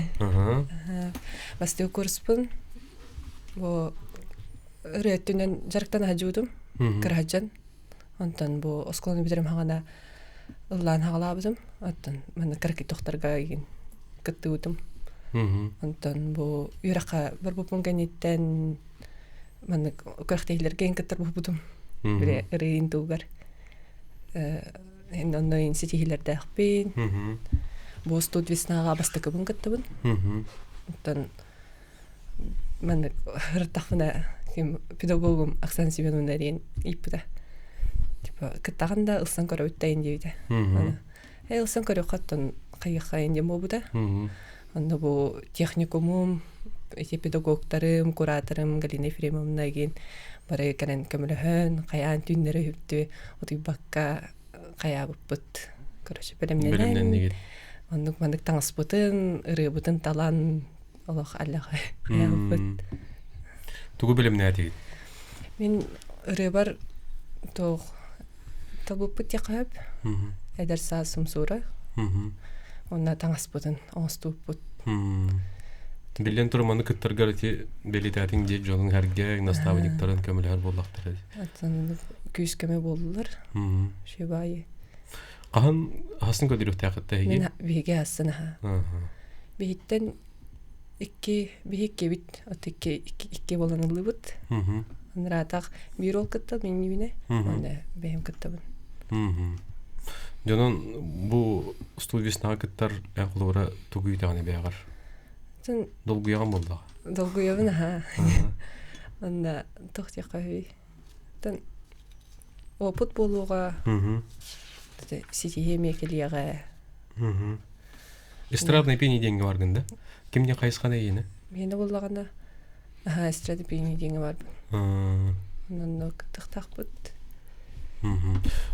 Бастакы курспун бу ырыа өттүнэн дьарыктана сылдьыбытым кыраһадьан. Онтон бу оскуоланы бүтэрим хаҕана ыллаан хаҕалаабытым. Оттон манна кыракый тохторго игин кыттыбытым. Онтон бу үөрэххэ барбыппын кэнниттэн маннык күрэхтэһиилэргэ кыттар буолбутум. Били ырыын тугар онно ситиһиилэрдээхпин. Бу студ веснаҕа бастакыбын кыттабын. Оттон маннык ырыттахпына ким педагогум Оксана Семеновна диэн ыйыппыта. Типа кыттаҕын да ылсан көрөбүт да диэбитэ. Э ылсан көрүөххэ оттон хайыахха диэн буолбута. Онно бу техникумум, ити педагогтарым, кураторым Галина Ефремовна игин бары кэлэн көмөлөһөн, хайаан түүннэри үһүптү утуйбакка хайаабыппыт. Короче, бэлэмнэнэн, оннук маннык таҥаспытын, ырыабытын талан. Олох аллах хайаабыт. Тугу бэлэмнээтигит? Мин ырыабар туох талбыппыт диэххэ Эдэр саас сумсуура. Онно таҥаспытын оҥостубуппут. Биллэн турар, маны кыттаргар ити бэлиэтээтиҥ дии дьонуҥ эргэ, наставниктарын көмөлөһөр буоллахтара. Атын күүс көмө буоллулар. Шибайы. Хаһан хасын көдүрүөхтээххит эһиги? Мин биһиги астын аха. Биһиттэн икки биһи иккибит от икки икки буолан ыллыбыт. Анраатах биир ол кытта миннибине онно бэйэм кыттабын. Дьонон бу студия кыттар эн холобура тугу үтэҕини бэйэҕэр? Долгуйаҕын буоллаҕа. Долгуйабын аха. Онно туох диэххэ Тан опыт буолуоҕа. Ситиһиэ эмиэ кэлиэҕэ. Эстрадное пение диэҥҥэ баргын да? Ким диэн хайысханы эйиэнэ? Миэнэ буоллаҕына, аһаа, эстрадное пение диэҥҥэ барбын. Онно кыттыахтаахпыт.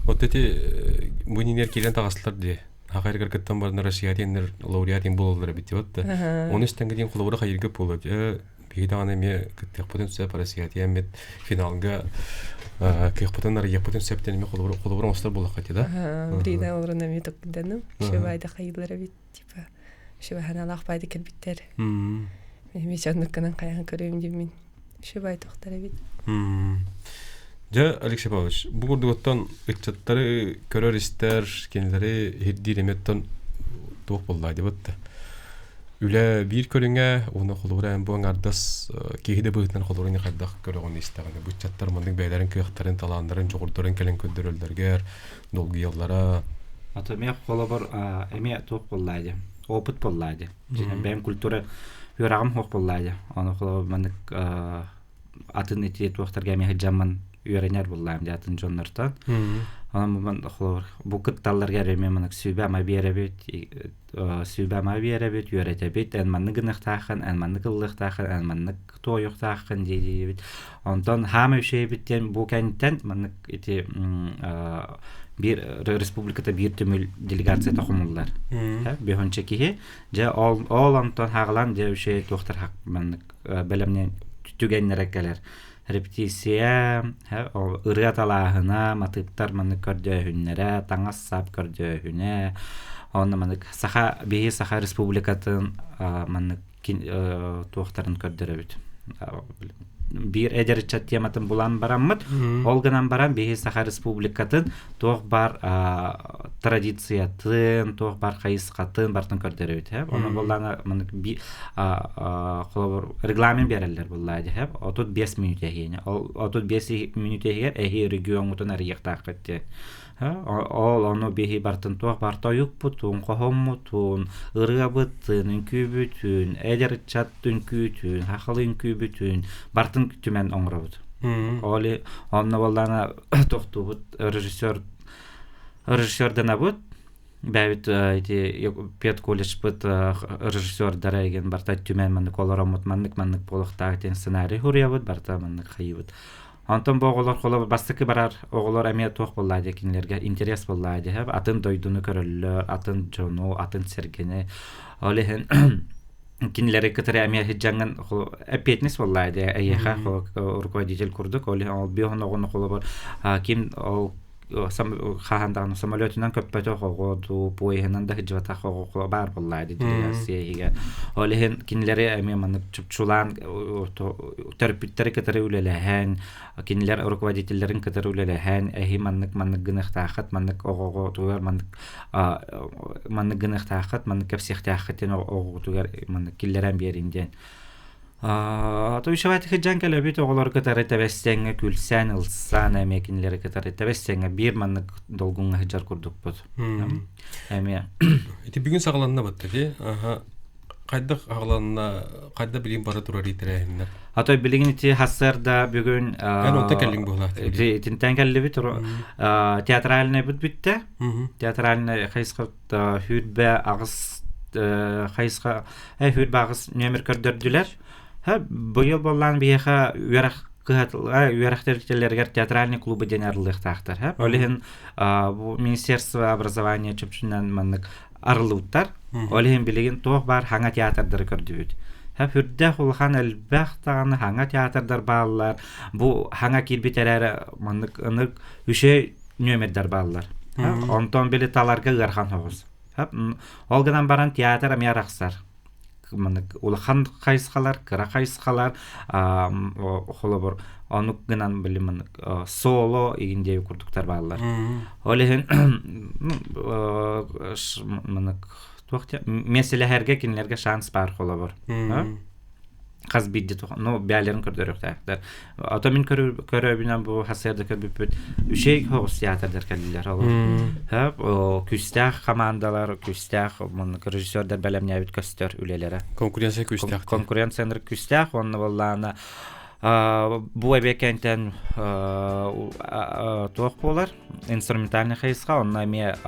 Вот эти бу нинер киирэн таҕыстылар дии. Хахайрыгар кыттан баран Россия диэннэр лауреат буолаллар эбит вот да. Оны истэн диэн холобура хайырга буолуо. Биһиги даҕаны эмиэ кыттыахпытын сөп Россия тиэммит финалга кыахпытын арыйыахпытын сөп диэн эмиэ холобур холобур оҥостор буоллахха да. Брина олорон эмиэ токкуданым. Шибайда хайылар эбит типа шибаханалаах байды кэлбиттэр. Эми чоннукканан хайаан көрүөм диэммин. Шибай тохтар эбит. Дьэ, Алексей Павлович, бу курдугуттан ыччаттары көрөр-истэр, кинилэри ирдиир эмиэттэн туох буолла дебат да. Үлэ биир көрүҥэ уонна холобура эн бу аҥаардас киһи да быһыытынан холобура хайдах көрөҕүн истэҕинэ бу ыччаттар маннык бэйэлэрин кыахтарын, талааннарын, дьоҕурдарын кэлэн көрдөрөллөргөр долгуйаллара. Ото эмиэ холобур эмиэ туох буоллаа дии опыт буоллаа дии. Бэйэм культура үөрэҕим суох буоллаа дии. Ону холобур маннык атын ити туохтарга эмиэ сылдьаммын үөрэнэр буоллаам дии атын дьоннортон. Онон холобур бу кытталларга эмиэ маннык сүбэ-ама биэрэбит сүбэ-ама биэрэбит, үөрэтэбит, эн маннык гыныахтааххын, эн маннык ыллыахтааххын, эн маннык туойуохтааххын дии-диибит. Онтон хаама үчүгэйбит диэн бу кэнниттэн маннык ити биир республиката биир түмүл делегацията хомуллар. Бөһөнчө киһи. Дьэ ол ол онтон хаҕалан дьэ үчүгэй туохтар маннык бэлэмнэн түгэннэрэ кэлэр. Репетиция, ырыа талааһына, матыыптар маннык көрдөөһүннэрэ, таҥас-сап көрдөөһүнэ, онно маннык Саха биһи Саха Республикатын маннык туохтарын көрдөрөбүт. Биир эдэр ыччат тематын булан бараммыт, ол гынан баран биһи Саха Республикатын туох бар традициятын, туох бар хайысхатын бартын көрдөрөбүт. Онон буоллаҕына маннык холобур регламент биэрэллэр буоллаа дии 35 мүнүүтэ иһиэнэ. Ол 35 мүнүүтэ иһигэр эһи региоҥҥутун арыйыахтааххыт диэн. Ол ону биһи бартын туох бар тойукпутун, хоһоммутун, ырыабытын, үҥкүүбүтүн, эдэр ыччат үҥкүүтүн, хахалы үҥкүүбүтүн бартын түмэн оҥоробут. Ол онно буоллаҕына тохтуубут режиссер режиссерданабыт бэйэбит ити педколледжпыт режиссердара игин барта түмэн маннык олороммут маннык маннык буолуохтаах диэн сценарий суруйабыт барта маннык хайыыбыт онтон бу оҕолор холобур бастакы барар оҕолор эмиэ туох буоллаа диэ кинилэргэ интерес буоллаа диэ атын дойдуну көрөллөр атын дьону атын сэргэни ол иһин кинилэри кытары эмиэ сылдьаҥҥын эппиэтинэс буоллаа дии эйиэхэ руководитель курдук ол ол биоһун оҕону холобур ким ол хаһан даҕаны самолетунан көппөтөх оҕо дуу поеһынан да сылдьыбатах оҕо баар буоллаа дии делегация иһигэр ол иһин кинилэри эмиэ маннык чупчулаан төрөппүттэри кытары үлэлэһэн кинилэр руководителлэрин кытары үлэлэһэн эһи маннык маннык гыныахтааххыт маннык оҕоҕутугар маннык маннык гыныахтааххыт маннык кэпсиэхтээххит диэн оҕоҕутугар маннык киллэрэн биэриҥ диэн Туйшабат сылдьан кэлэбит оҕолору кытары тэбэссэҥҥэ күлсэн, ылсан эмиэ кинилэри кытары тэбэссэҥҥэ биир маннык долгуҥҥа сылдьар курдукпут. Эмиэ. Ити бүгүн саҕаланна батта дии. Аха. Хайдах аҕаланна, хайда билигин бара турар итэрээһиннэр? А то билигин ити хассыарда бүгүн Эн онто кэллиҥ буолаат. Ити итинтэн кэллибит театральный бут бүттэ. Театральный хайысха хүүрбэ аҕыс хайысха хүүрбэ аҕыс нүөмэр көрдөрдүлэр. Быйыл буоллаан биһиэхэ үөрэх үөрэх тэрилтэлэригэр театральный клубы диэн арыллыахтаахтар. Ол иһин бу Министерство образования чопчунан маннык арыллыбыттар. Ол иһин билигин туох баар хаҥа театрдары көрдүбүт. Һэ үрдээх улахан элбэх даҕаны хаҥа театрдар бааллар. Бу хаҥа киирбит эрээри маннык ынык үчүгэй нүөмэрдэр бааллар. Онтон били таларга ыарахан соҕус. Ол гынан баран театр эмиэ арахсар. Маннык улахан хайысхалар, кыра хайысхалар, холобур, онук гынан били маннык соло игин диэби курдуктар бааллар. Ол иһин маннык туох миэстэлэһэргэ кинилэргэ шанс баар холобур. Хас биирдии ну бээлэрин көрдөрүөхтээхтэр. Ото мин көрөбүнэн бу хасыарда көрбүппүт үчүгэй соҕус театрдар кэллилэр ол. Күүстээх командалар, күүстээх режиссердар бэлэмнээбит көстөр үлэлэрэ. Конкуренция күүстээх. Конкуренция күүстээх уонна буоллаана бу эбиэкэнтэн туох буолар инструментальный хайысха онно эмиэ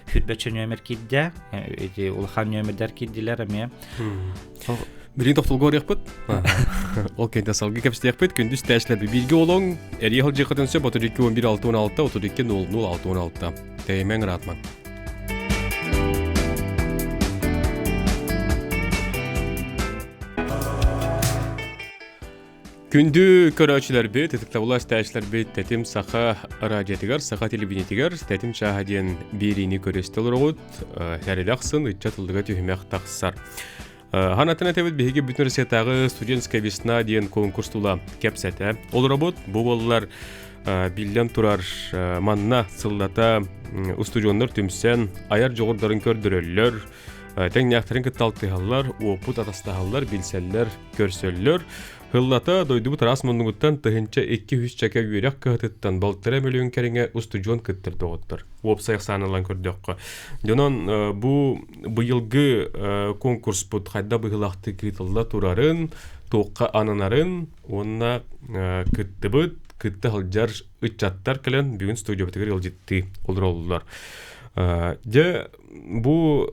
хүрбэччэ нүөмэр киирдэ ити улахан нүөмэрдэр киирдилэр эмиэ Билигин тохтолго барыахпыт. Ол кэннэ салгыы кэпсэтиэхпит. Күндүз тээшлэр бииргэ олоҥ. Эрийэ сылдьыаххытын сөп 32 11 616 32 00 616. Тэйимэҥ ыраатмаҥ. Күндү көрөөччүлэрбит, ытыктабыллаах истээччилэрбит Тэтим Саха радиотыгар, Саха телевидениетигэр Тэтим чааһа диэн биэриини көрүстэ олороҕут. Сэрэдэ ахсын ыччат ыллыга түһүмэх тахсар. Ханатын этэбит биһиги бүтүн Россиятааҕы студенческая весна диэн конкурс тула кэпсэтэ олоробут. Бу буоллар биллэн турар манна сыллата устудьуоннар түмсэн айар дьоҕурдарын көрдөрөллөр, тэҥнээхтэрин кытта алтыһаллар, уопут атастаһаллар, билсэллэр, көрсөллөр. Һыллата дойдубут араас муннугуттан 1002 чэкэ үөрэх кыһатыттан балтараа мөлүйүөн кэриҥэ устудьуон кыттар доҕоттор. Уопсай ахсаанылан көрдөххө. Дьонон бу быйылгы конкурспут хайда быһыылаахтык ыытылла турарын, туохха ананарын уонна кыттыбыт, кытта сылдьар ыччаттар кэлэн бүгүн студиябытыгар ыалдьыттыы олороллор. Дьэ, бу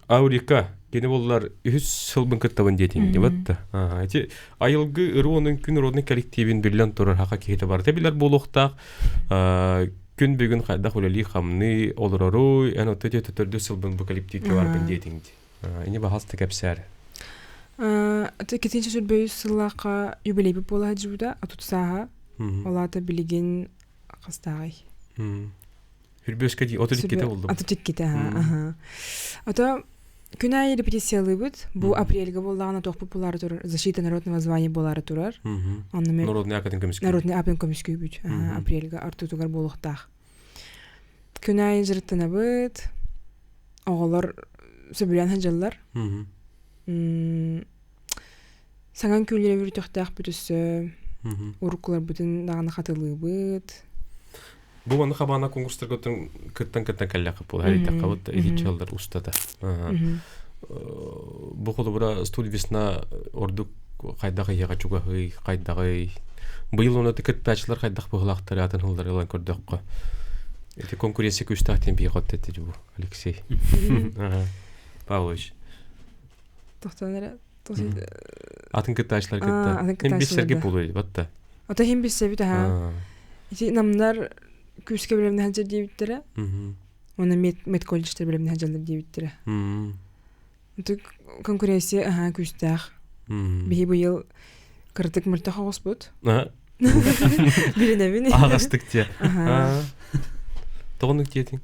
Аурика кини боллар үһүс сылбын кыттабын диэтиҥ дебатта. Ити айылгы ырыонун күн родный коллективин биллэн турар хака киһитэ барыта билэр буолуохтаах. Күн бүгүн хайдах үлэлии хамныы олороруй эн отто төрдүс сылбын бу коллективке барбын диэтиҥ ди. Ини баһаста кэпсээр. Китинчи сүрбөйүс сыллаахха юбилейбит буола сылдьыбыта отут сааһа. Ол аата билигин хастааҕый? Хүрбүөскэ дии 32-те болдум. 32-те аха. Ото күн аайы репетициялыыбыт. Бу апрельга буоллаҕына туохпут буолаары турар, защита народного звания буолаары турар. Онно мен Народный атын көмүскүү. Народный атын көмүскүүбүт. Апрельга ортотугар буолуохтаах. Күн аайы дьарыктанабыт. Оҕолор сөбүлээн сылдьаллар. Саҥан күллэрэ бүрүтөхтөөхпүт өссө уруккуларбытын даҕаны хатылыыбыт. Бу манна хабаана конкурстарга кыттан кыттан кэллэххэ буолар иттэххэ вот итиччаллар устата. Бу холобура студия весна ордук хайдах ыйыга чугаһый, хайдаҕый. Быйыл оны кыттааччылар хайдах быһылаахтары атын хыллары ылан көрдөххө. Ити конкуренция күүстээх диэн биһиэхэ этти бу Алексей Павлович. Тохтон эрэ Атын кыттааччылар кытта. Хим биссэрге буолуй батта. Ата хим биссэбит аха. Ити намнар күүскэ билэмнэ сылдьар диэбиттэрэ. Уонна мед мед колледжтар билэмнэ сылдьаллар диэбиттэрэ. Ити конкуренция аха күүстээх. Биһи быйыл кыратык мөлтөх оҕуспут. Билинэбин. Аҕастык тиэ. Тоҕонук диэтиҥ?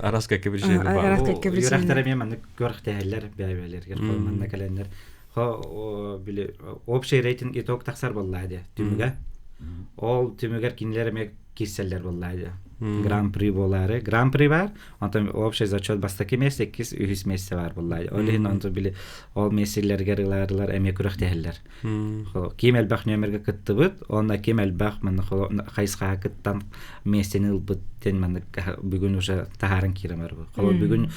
Арас кэккэ биричиэнэ баар. Арас кэккэ биричиэнэ. Үөрэхтэр эмиэ маннык күрэхтэһэллэр бэйэ-бэйэлэригэр манна кэлэннэр хо били общий рейтинг итог тахсар буоллаа дии түмүгэ. Ол түмүгэр кинилэр эмиэ киирсэллэр буоллаа дии. Гран-при буолаары. Гран-при бар, онтон общий зачет бастакы место, иккис, үһүс место бар буоллаа. Ол иһин онтон били ол месселлэригэр ылаарылар эмиэ күрэхтэһэллэр. Ким элбэх нүөмэргэ кыттыбыт, уонна ким элбэх манна хайысхаҕа кыттан миэстэни ылбыт диэн маннык бүгүн уже таһааран киирэн барбыт. Холобур бүгүн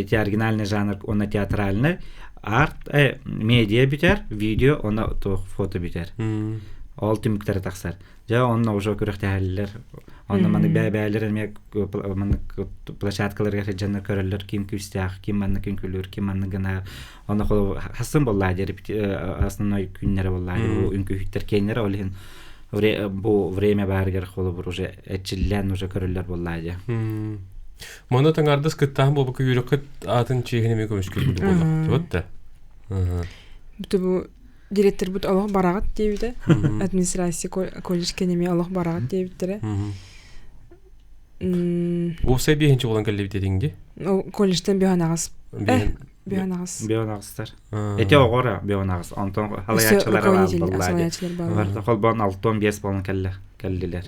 ити оригинальный жанр уонна театральный арт медиа бүтэр, видео уонна фото бүтэр. Ол түмүктэрэ тахсар. Дьэ онно уже күрэхтэһэллэр. Онно маннык бэйэ-бэйэлэр эмиэ маннык площадкаларыгар сылдьаннар көрөллөр ким күүстээх, ким маннык үҥкүүлүүр, ким маннык гынар. Онно холобур хассын буоллаа диэ основной күннэрэ буоллаа бу үҥкүүһүттэр киэннэрэ ол иһин бу время баарыгар холобур уже эрчиллэн уже көрөллөр буоллаа диэ. Маны таҥардас кыттаһан буолбакка үөрэххит аатын чиэһин эмиэ көмүскүүр курдук буолла. Тибат да. Бу бу директорбут олох бараҕыт диэбитэ. Администрация колледж кэнэмиэ олох бараҕыт диэбиттэрэ. Уопсай биэһинчи буолан кэллибит этиҥ дии? Колледжтан биһан аҕыс. Биһан аҕыс. Биһан аҕыстар. Эти оҕоро биһан аҕыс. Онтон халаяччылара бааллар. Холбоон алтон биэс буолан кэллэ кэллилэр.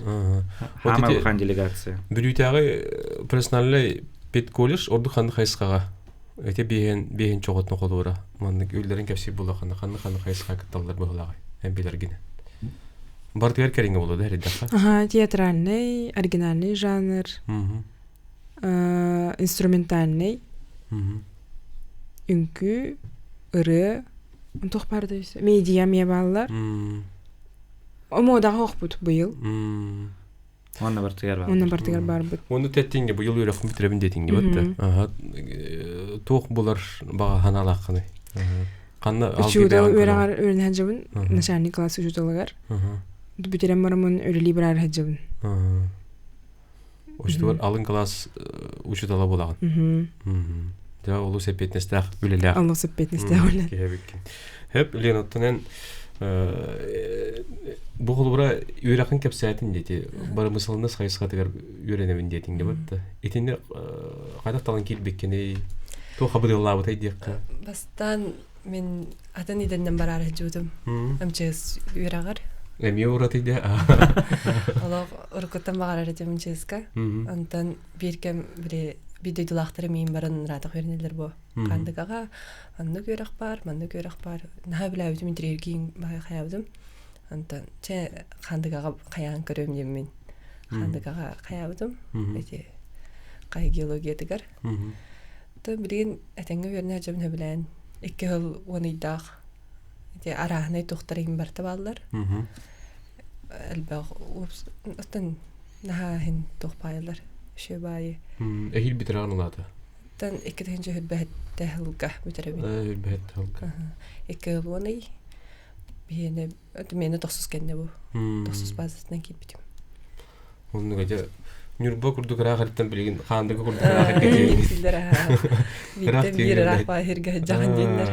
Хаама улахан делегация. Бүлүүтээҕи профессиональный педколледж ордук ханнык хайысхаҕа эти биэһин биэһин чоҕотно холуура маннык үллэрин кэпсиир буоллаххына ханнык ханнык хайысхаҕа кытталлар быһыылааҕый эн билэргинэн. Бартыгар кэриҥэ буолуо да эрдэххэ. Ага, театральный, оригинальный жанр, инструментальный, үҥкүү, ырыа, туох баар да медиа эмиэ бааллар. Муодаҕа оһохпут быйыл. Уонна бартыгар баар. Уонна бартыгар баарбыт. Уонна тэттиҥҥэ быйыл үөрэхпин бүтүрэбин диэтиҥ дибат да. Туох булар баҕа санаалааххыный? Ханна Учуутал үөрэҕэр үөрэнэ сылдьабын, начальник класс учууталыгар. Бүтэрэн бараммын үлэлии бараары сылдьабын. Учуутал алын класс учуутала буолаҕын. Дьэ олус эппиэтинэстээх үлэлээх. Олус эппиэтинэстээх үлэ. Киһи Хөп, Лена, оттон эн бу холобура үөрэхин кэпсээтин диэти барымысалынас хайысхатыгар үөрэнэбин диэтиҥ да да итини хайдах талан киирбиккиний туох хабыдыаллаабытай диэххэ Бастаан мин атын идэннэн бараары сылдьыбытым МЧС үөрэҕэр эмиэ ураты идэ олох уруккуттан баҕарар этим МЧСка онтон биир кэм били биир дойдулаахтарым миин баран ыраатах үөрэнэллэр буо Хаандыгаҕа оннук үөрэх баар, маннык үөрэх баар. Наһаа билээбитим, интириэһиргиин хайаабытым. Онтон чэ Хаандыгаҕа хайаан көрүөм диэммин Хаандыгаҕа хайаабытым. Ити хайа геологиятыгар. То билигин этэҥҥэ үөрэнэ сылдьабын сөбүлээн икки сыл уон ыйдаах ити арааһынай туохтар иһин барыта бааллар. Элбэх оттон наһаа иһин туох баайылар үчүгэй баайы. Эһиил бүтэрэ улаата. Тан 2027 сылга бүтэрэбин. Хүрбэһэттэ сылга. Икки сыл уон ый. Биһиэнэ миэнэ тохсус кэннэ бу. Тохсус базасынан киирбитим. Оннук дьэ Ньурба курдук ыраах эртэн билигин Хаандыга курдук ыраах эргэ Силлэр аха. Бииртэн биир ыраах баа сиргэ сылдьаҕын диэннэр.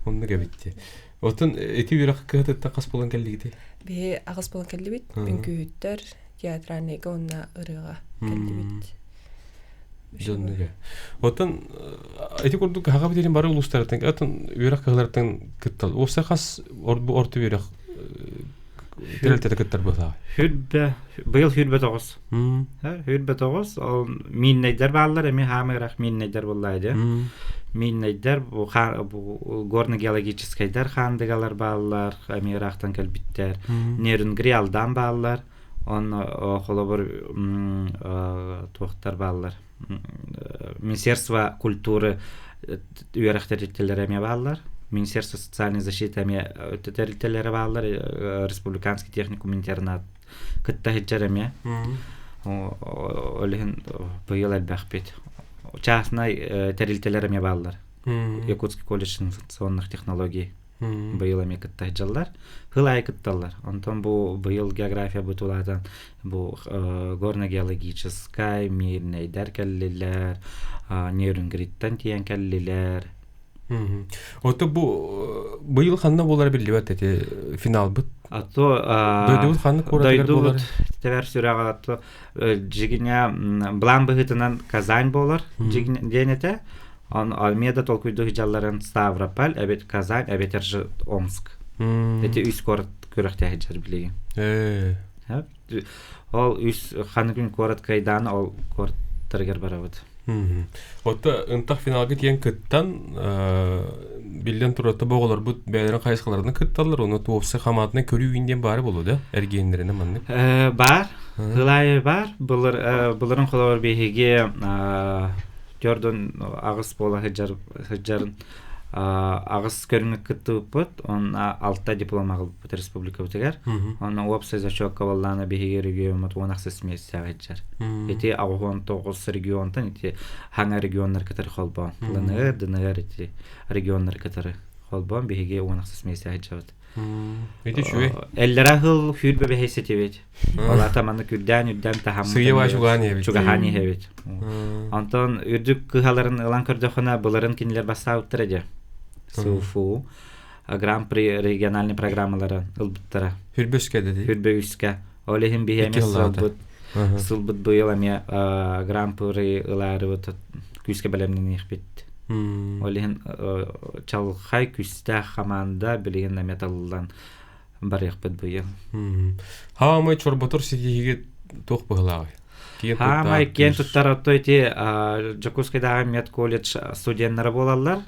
Оннук эбит дии. Оттон ити үөрэх кыһатыттан хас буолан кэллигитий? Биһи аҕыс буолан кэллибит. Үҥкүүһүттэр, театральныйга уонна ырыаҕа кэллибит. Дьоннуга. Оттон ити курдук хаха битэрин бары улуустарыттан, оттон үөрэх кыһаларыттан кыттал. Уопсай хас бу орто үөрэх тэрилтэтэ кыттар быһалаах? Хүрбэ, быйыл хүрбэ тоҕус. Хүрбэ тоҕус, ол мииннэйдэр бааллар, эми хаамыырах мииннэйдэр буоллаа дьэ. Мииннэйдэр, бу, бу горно-геологическайдар хаандыгалар бааллар, эми ыраахтан кэлбиттэр. Нерюнгри Алдан бааллар. Онно холобур туохтар бааллар Министерство культуры үөрэх тэрилтэлэрэ эмиэ бааллар. Министерство социальной защиты эмиэ тэрилтэлэрэ бааллар. Республиканский техникум интернат кытта сылдьар эмиэ. Ол иһин быйыл элбэхпит. Частнай тэрилтэлэр эмиэ бааллар. Якутский колледж информационных технологий. Быйыл эмиэ кытта сылдьаллар. Сыл аайы кытталлар. Онтон бу быйыл география бутулаатан бу горно-геологическай, Мирнэйдэр кэллилэр, Нерюнгриттэн тиийэн кэллилэр. Ото бу быйыл ханна буолара биллибэт эти финалбыт. А то дойдубут ханнык куоратыгар буолар? Дойдубут тэбэр сүрэҕэ то дьигиня былаан быһыытынан Казань буолар диэн этэ. Он эмиэ да толкуйдуу сылдьалларын Ставрополь, эбит Казань, эбэтэр же Омск. Эти үс куорат күрэхтэһэ сылдьар билигин. Ол үс ханнык күн куорат кыайдаан ол куораттарыгар барабыт. Отто ынтах финалга тиийэн кыттан биллэн турар тобоҕолорбут бэйэлэрин хайысхаларынан кытталлар, ону туопса хамаатынан көрүү диэн баары буолуо да эргиэннэринэн маннык. Баар. Ылайы бар. Былыр былырын холобур биһиги төрдөн аҕыс буола сылдьар сылдьарын аҕыс көрүҥҥэ кыттыбыппыт он алта диплом аҕалбыппыт республикабытыгар онно уопсай зачетка буоллаана биһиги региоммут уон ахсыс миэстэҕэ сылдьар ити аҕыс тоҕус регионтан ити хаҥа регионнар кытары холбоон ЛНР ДНР ити регионнар кытары. Холбоон биһиги 16 миэстэ сылдьабыт. Ити үчүгэй. Эллэрэ сыл сүүрбэ бэһис этибит. Ол аата маннык үрдээн-үрдээн таһаммыт Сыыйа чугаһаан иһэбит. Чугаһаан иһэбит. Онтон үрдүк кыһаларын ылан көрдөххүнэ, былырын кинилэр бастаабыттара дьэ. СУФУ Гран-при региональный программалары ылбыттара. Хүрбэ үскэ дии. Хүрбэ үскэ. Ол иһин биһи эмиэ сылбыт сылбыт быйыл эмиэ Гран-при ылаарыбыт күүскэ бэлэмнэниэхпит. Ол иһин чалхай күүстээх хамаанда билигин эмиэ талыллан барыахпыт быйыл. Хаамай чорботор ситиһиги туох быһылааҕый? Хаамай киэн туттар отто ити Дьокуускайдааҕы медколледж студеннара буолаллар.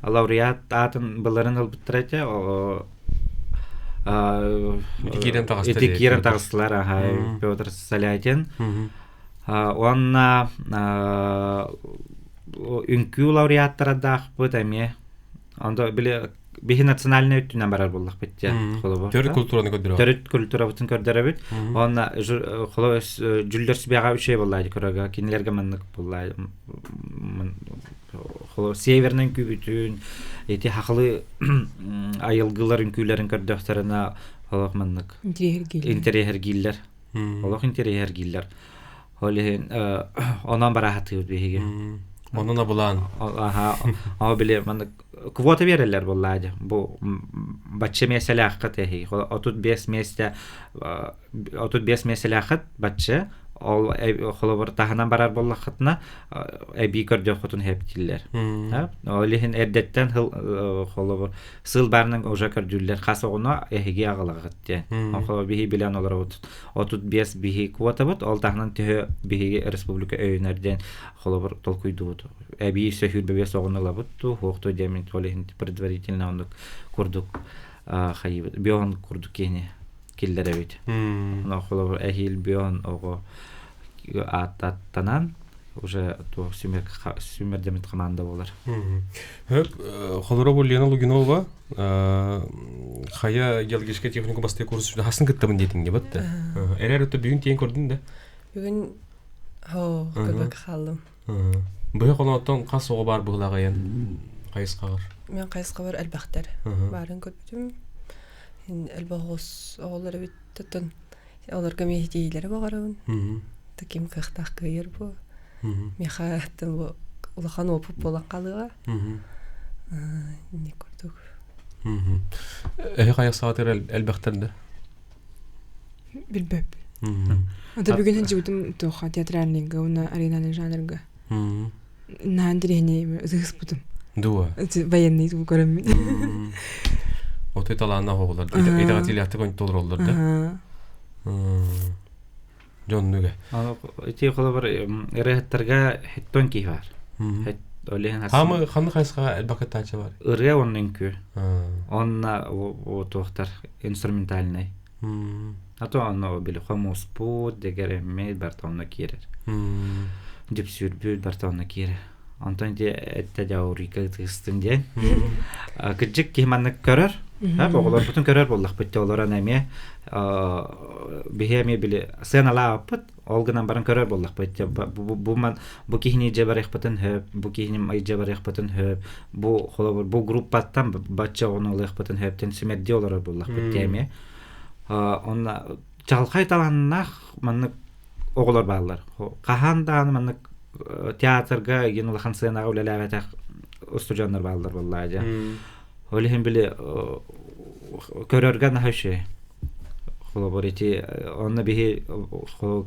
Лауреат аатын быларын ылбыттара этэ. Ити киирэн таҕыстылар. Ити киирэн таҕыстылар, Петр Солятин. Уонна үҥкүү лауреаттардаахпыт эмиэ. Онто били биһи национальнай өттүнэн барар буоллахпыт дьэ холобур. Төрүт культураны көрдөрөбүт. Төрүт культурабытын көрдөрөбүт. Уонна холобур дьүллэр сүбэҕэ үчүгэй буоллаа көрөргө кинилэргэ маннык буоллаа холобур северный үҥкүүбүтүн ити хахылы айылгылар үҥкүүлэрин көрдөхтөрүнэ олох маннык интэриэһиргииллэр. Олох интэриэһиргииллэр. Ол иһин онон бараһатыыбыт биһиги. Онон абылаан. Аха, ол били маннык квота биэрэллэр буоллаа дьэ. Бу бачча миэстэлээххит эһиги. 35 миэстэ 35 миэстэлээххит бачча ол холобур таһынан барар буоллаххытына эбии көрдөххүтүн хэптииллэр. Ол иһин эрдэттэн холобур сыл баарынан уже көрдүүллэр хас оҕону эһиги аҕалаҕыт диэн. Холобур биһи билэн олоробут 35 биһи квотабыт, ол таһынан төһө биһиги республика өйөнөр диэн холобур толкуйдуубут. Эбии сөһүүрбэ биэс оҕону ылабыт туу, хуохту диэмин ол иһин предварительно оннук курдук хайыбыт, бион курдук киһини киллэрэбит. Онон холобур эһиил бион оҕо ааттанан уже туох сүмэрдэммит команда буолар. Хөп, холоро бу Лена Лугинова хайа геологическай техника бастакы курс хасын кыттабын диэтиҥ дебат да. Эрэр өттө бүгүн тиэн көрдүн да. Бүгүн хоо көрбөккө хааллым. Быһа хоноттон хас оҕо бар быһылаҕайан хайысхаҕар? Мен хайысхабар элбэхтэр баарын көрбүтүм. Элбэх оҕус оҕолор эбит тоттон олорго миэхитиилэри баҕарабын. Таким кыахтаах кыайар бу. Миэхэ бу улахан опыт буолан хаалыаҕа. Не курдук. Эһи хайысхаҕытыгар элбэхтэр да? Билбэп. Ата бүгүн сылдьыбытым туохха театральныйга уонна аренальный жанрга. Наһаа интэриэһинэй ытыспытым. Дуо? Военный тугу көрөммүн. Отой талааннаах оҕолор итэҕэтиилээхтик толороллор да. Дьоннуга. Ити холобур ырыаһыттарга хеттон киһи бар. Хамы ханны хайысхаҕа элбэх кыттааччы бар? Ырыа уонна үҥкүү. Онно туохтар инструментальный. А то онно били хомуспут, дэгэрэммит барыта онно киирэр. Дүпсүүрбүт барыта онно киирэр. Онтон ити эттэ дьаурика ытыыстын диэн. Кырдьык киһи маннык көрөр. Оҕолорбутун көрөр буоллахпыт олорон эмиэ биһи эмиэ били сыаналаабыппыт. Ол гынан баран көрөр буоллахпыт. Бу ман бу киһини дьэ барыахпытын хөп, бу киһини дьэ барыахпытын хөп, бу холобур бу группаттан бачча оҕону ылыахпытын хөптөн симэрдии олорор буоллахпыт эмиэ. Онно чаҕылхай талааннаах маннык оҕолор бааллар. Хаһан даҕаны маннык театрга игин улахан сыанаҕа үлэлээбэтэх устудьуоннар бааллар буоллаа дьэ. Ол иһин били көрөргө наһаа үчүгэй. Холобур ити онно биһи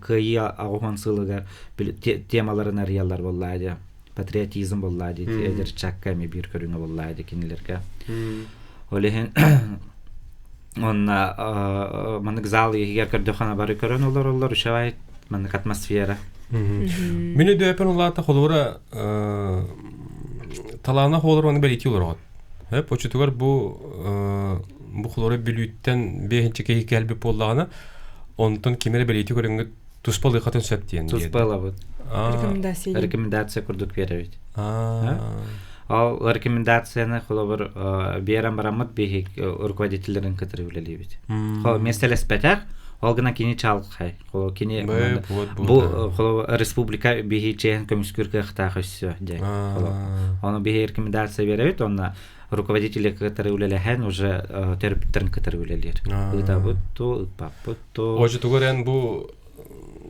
кыайыы аҕуһун сылыгар темаларын арыйаллар буоллаа дьэ. Патриотизм буоллаа дии эдэр чакка эмиэ биир көрүҥэ буоллаа дии кинилэргэ. Ол иһин Онно маннык зал иһигэр көрдөххүнэ бары көрөн олороллор, үчүгэй маннык атмосфера. Мин өйдөөппүн улаата холобура талаана холор оны бэлиэтии олороҕут. Хөп очутугар бу бу холоро бүлүүттэн биэһинчи киһи кэлбит буоллаҕына, онтон ким эрэ бэлиэтии көрөҥҥүт туспа ылыахатын сөп диэн. Туспа ылабыт. Рекомендация. Рекомендация курдук биэрэбит. Ол рекомендацияны холобур биэрэн бараммыт биһик руководителлэрин кытары үлэлиибит. Миэстэлэспэтэх, Ол гына кини чалхай. Холо кини бу холо республика биһи чээн көмүскүр кыахтаах өссө дьэ. Ону биһи рекомендация беребит, онно руководители кытары үлэлэһэн уже төрөппүттэрин кытары үлэлиир. Ыытабыт то, ыыппаппыт то. Ожутугар эн бу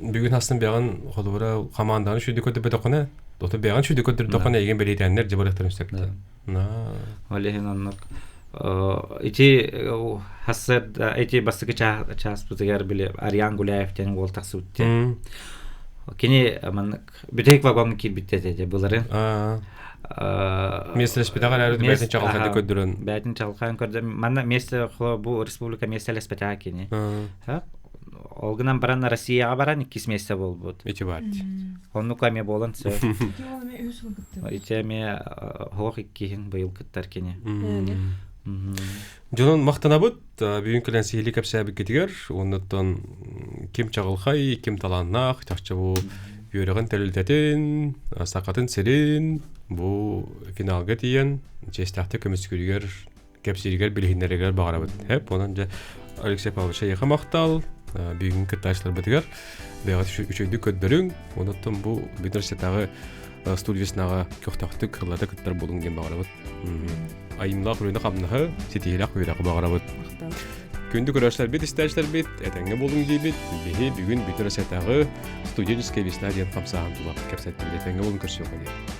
бүгүн астын бэҕин холобура хамаанданы шүйді көрдөрбөтөххүнэ, ото бэҕин шүйді көрдөрдөххүнэ эйигин бэлиэтээннэр дьыбарыахтарын сөптө. Ол иһин оннук ити хассыарда ити бастакы чааспытыгар били Ариан Гуляев диэн уол тахсыбыт диэн. Кини маннык бүтэһик вагоҥҥа киирбит этэ былырын. Миэстэлэспэтэҕэр эрэ бэйэтин чаҕылхайдык көрдөрөн. Бэйэтин чаҕылхайын көрдөрөн. Манна миэстэ бу республика миэстэлэспэтэҕэ кини. Ол гынан баран Россияҕа баран иккис миэстэ буолбут. Ити баар. Оннук эмиэ буолан сөп. Ити эмиэ оһох иккиһин быйыл кыттар кини. Дьонун махтанабыт бүгүн кэлэн сиһилии кэпсээбиккитигэр уоннаттан ким чаҕылхай, ким талааннаах, чахчы бу үөрэҕин тэрилтэтин, сахатын сирин бу финалга тиийэн чиэстээхтик көмүскүүрүгэр кэпсииригэр билиһиннэригэр баҕарабыт. Хэп, онон дьэ Алексей Павлович эйиэхэ махтал, бүгүн кыттааччыларбытыгар бэйэҕит үчүгэйдик көрдөрүҥ, онуттан бу университетаҕы студия көхтөөхтүк ыллата кыттар буолуҥ диэн баҕарабыт. Айымлаах үлэни хамнаһы, ситиһиилээх үөрэҕи баҕарабыт. Күндү көрөөччүлэрбит, истээччилэрбит, этэҥҥэ буолуҥ диибит. Биһи бүгүн бүтүн Россиятааҕы студенческая весна диэн хамсааһын тула кэпсэттибит. Этэҥҥэ буолуҥ көрсүөххэ диэн.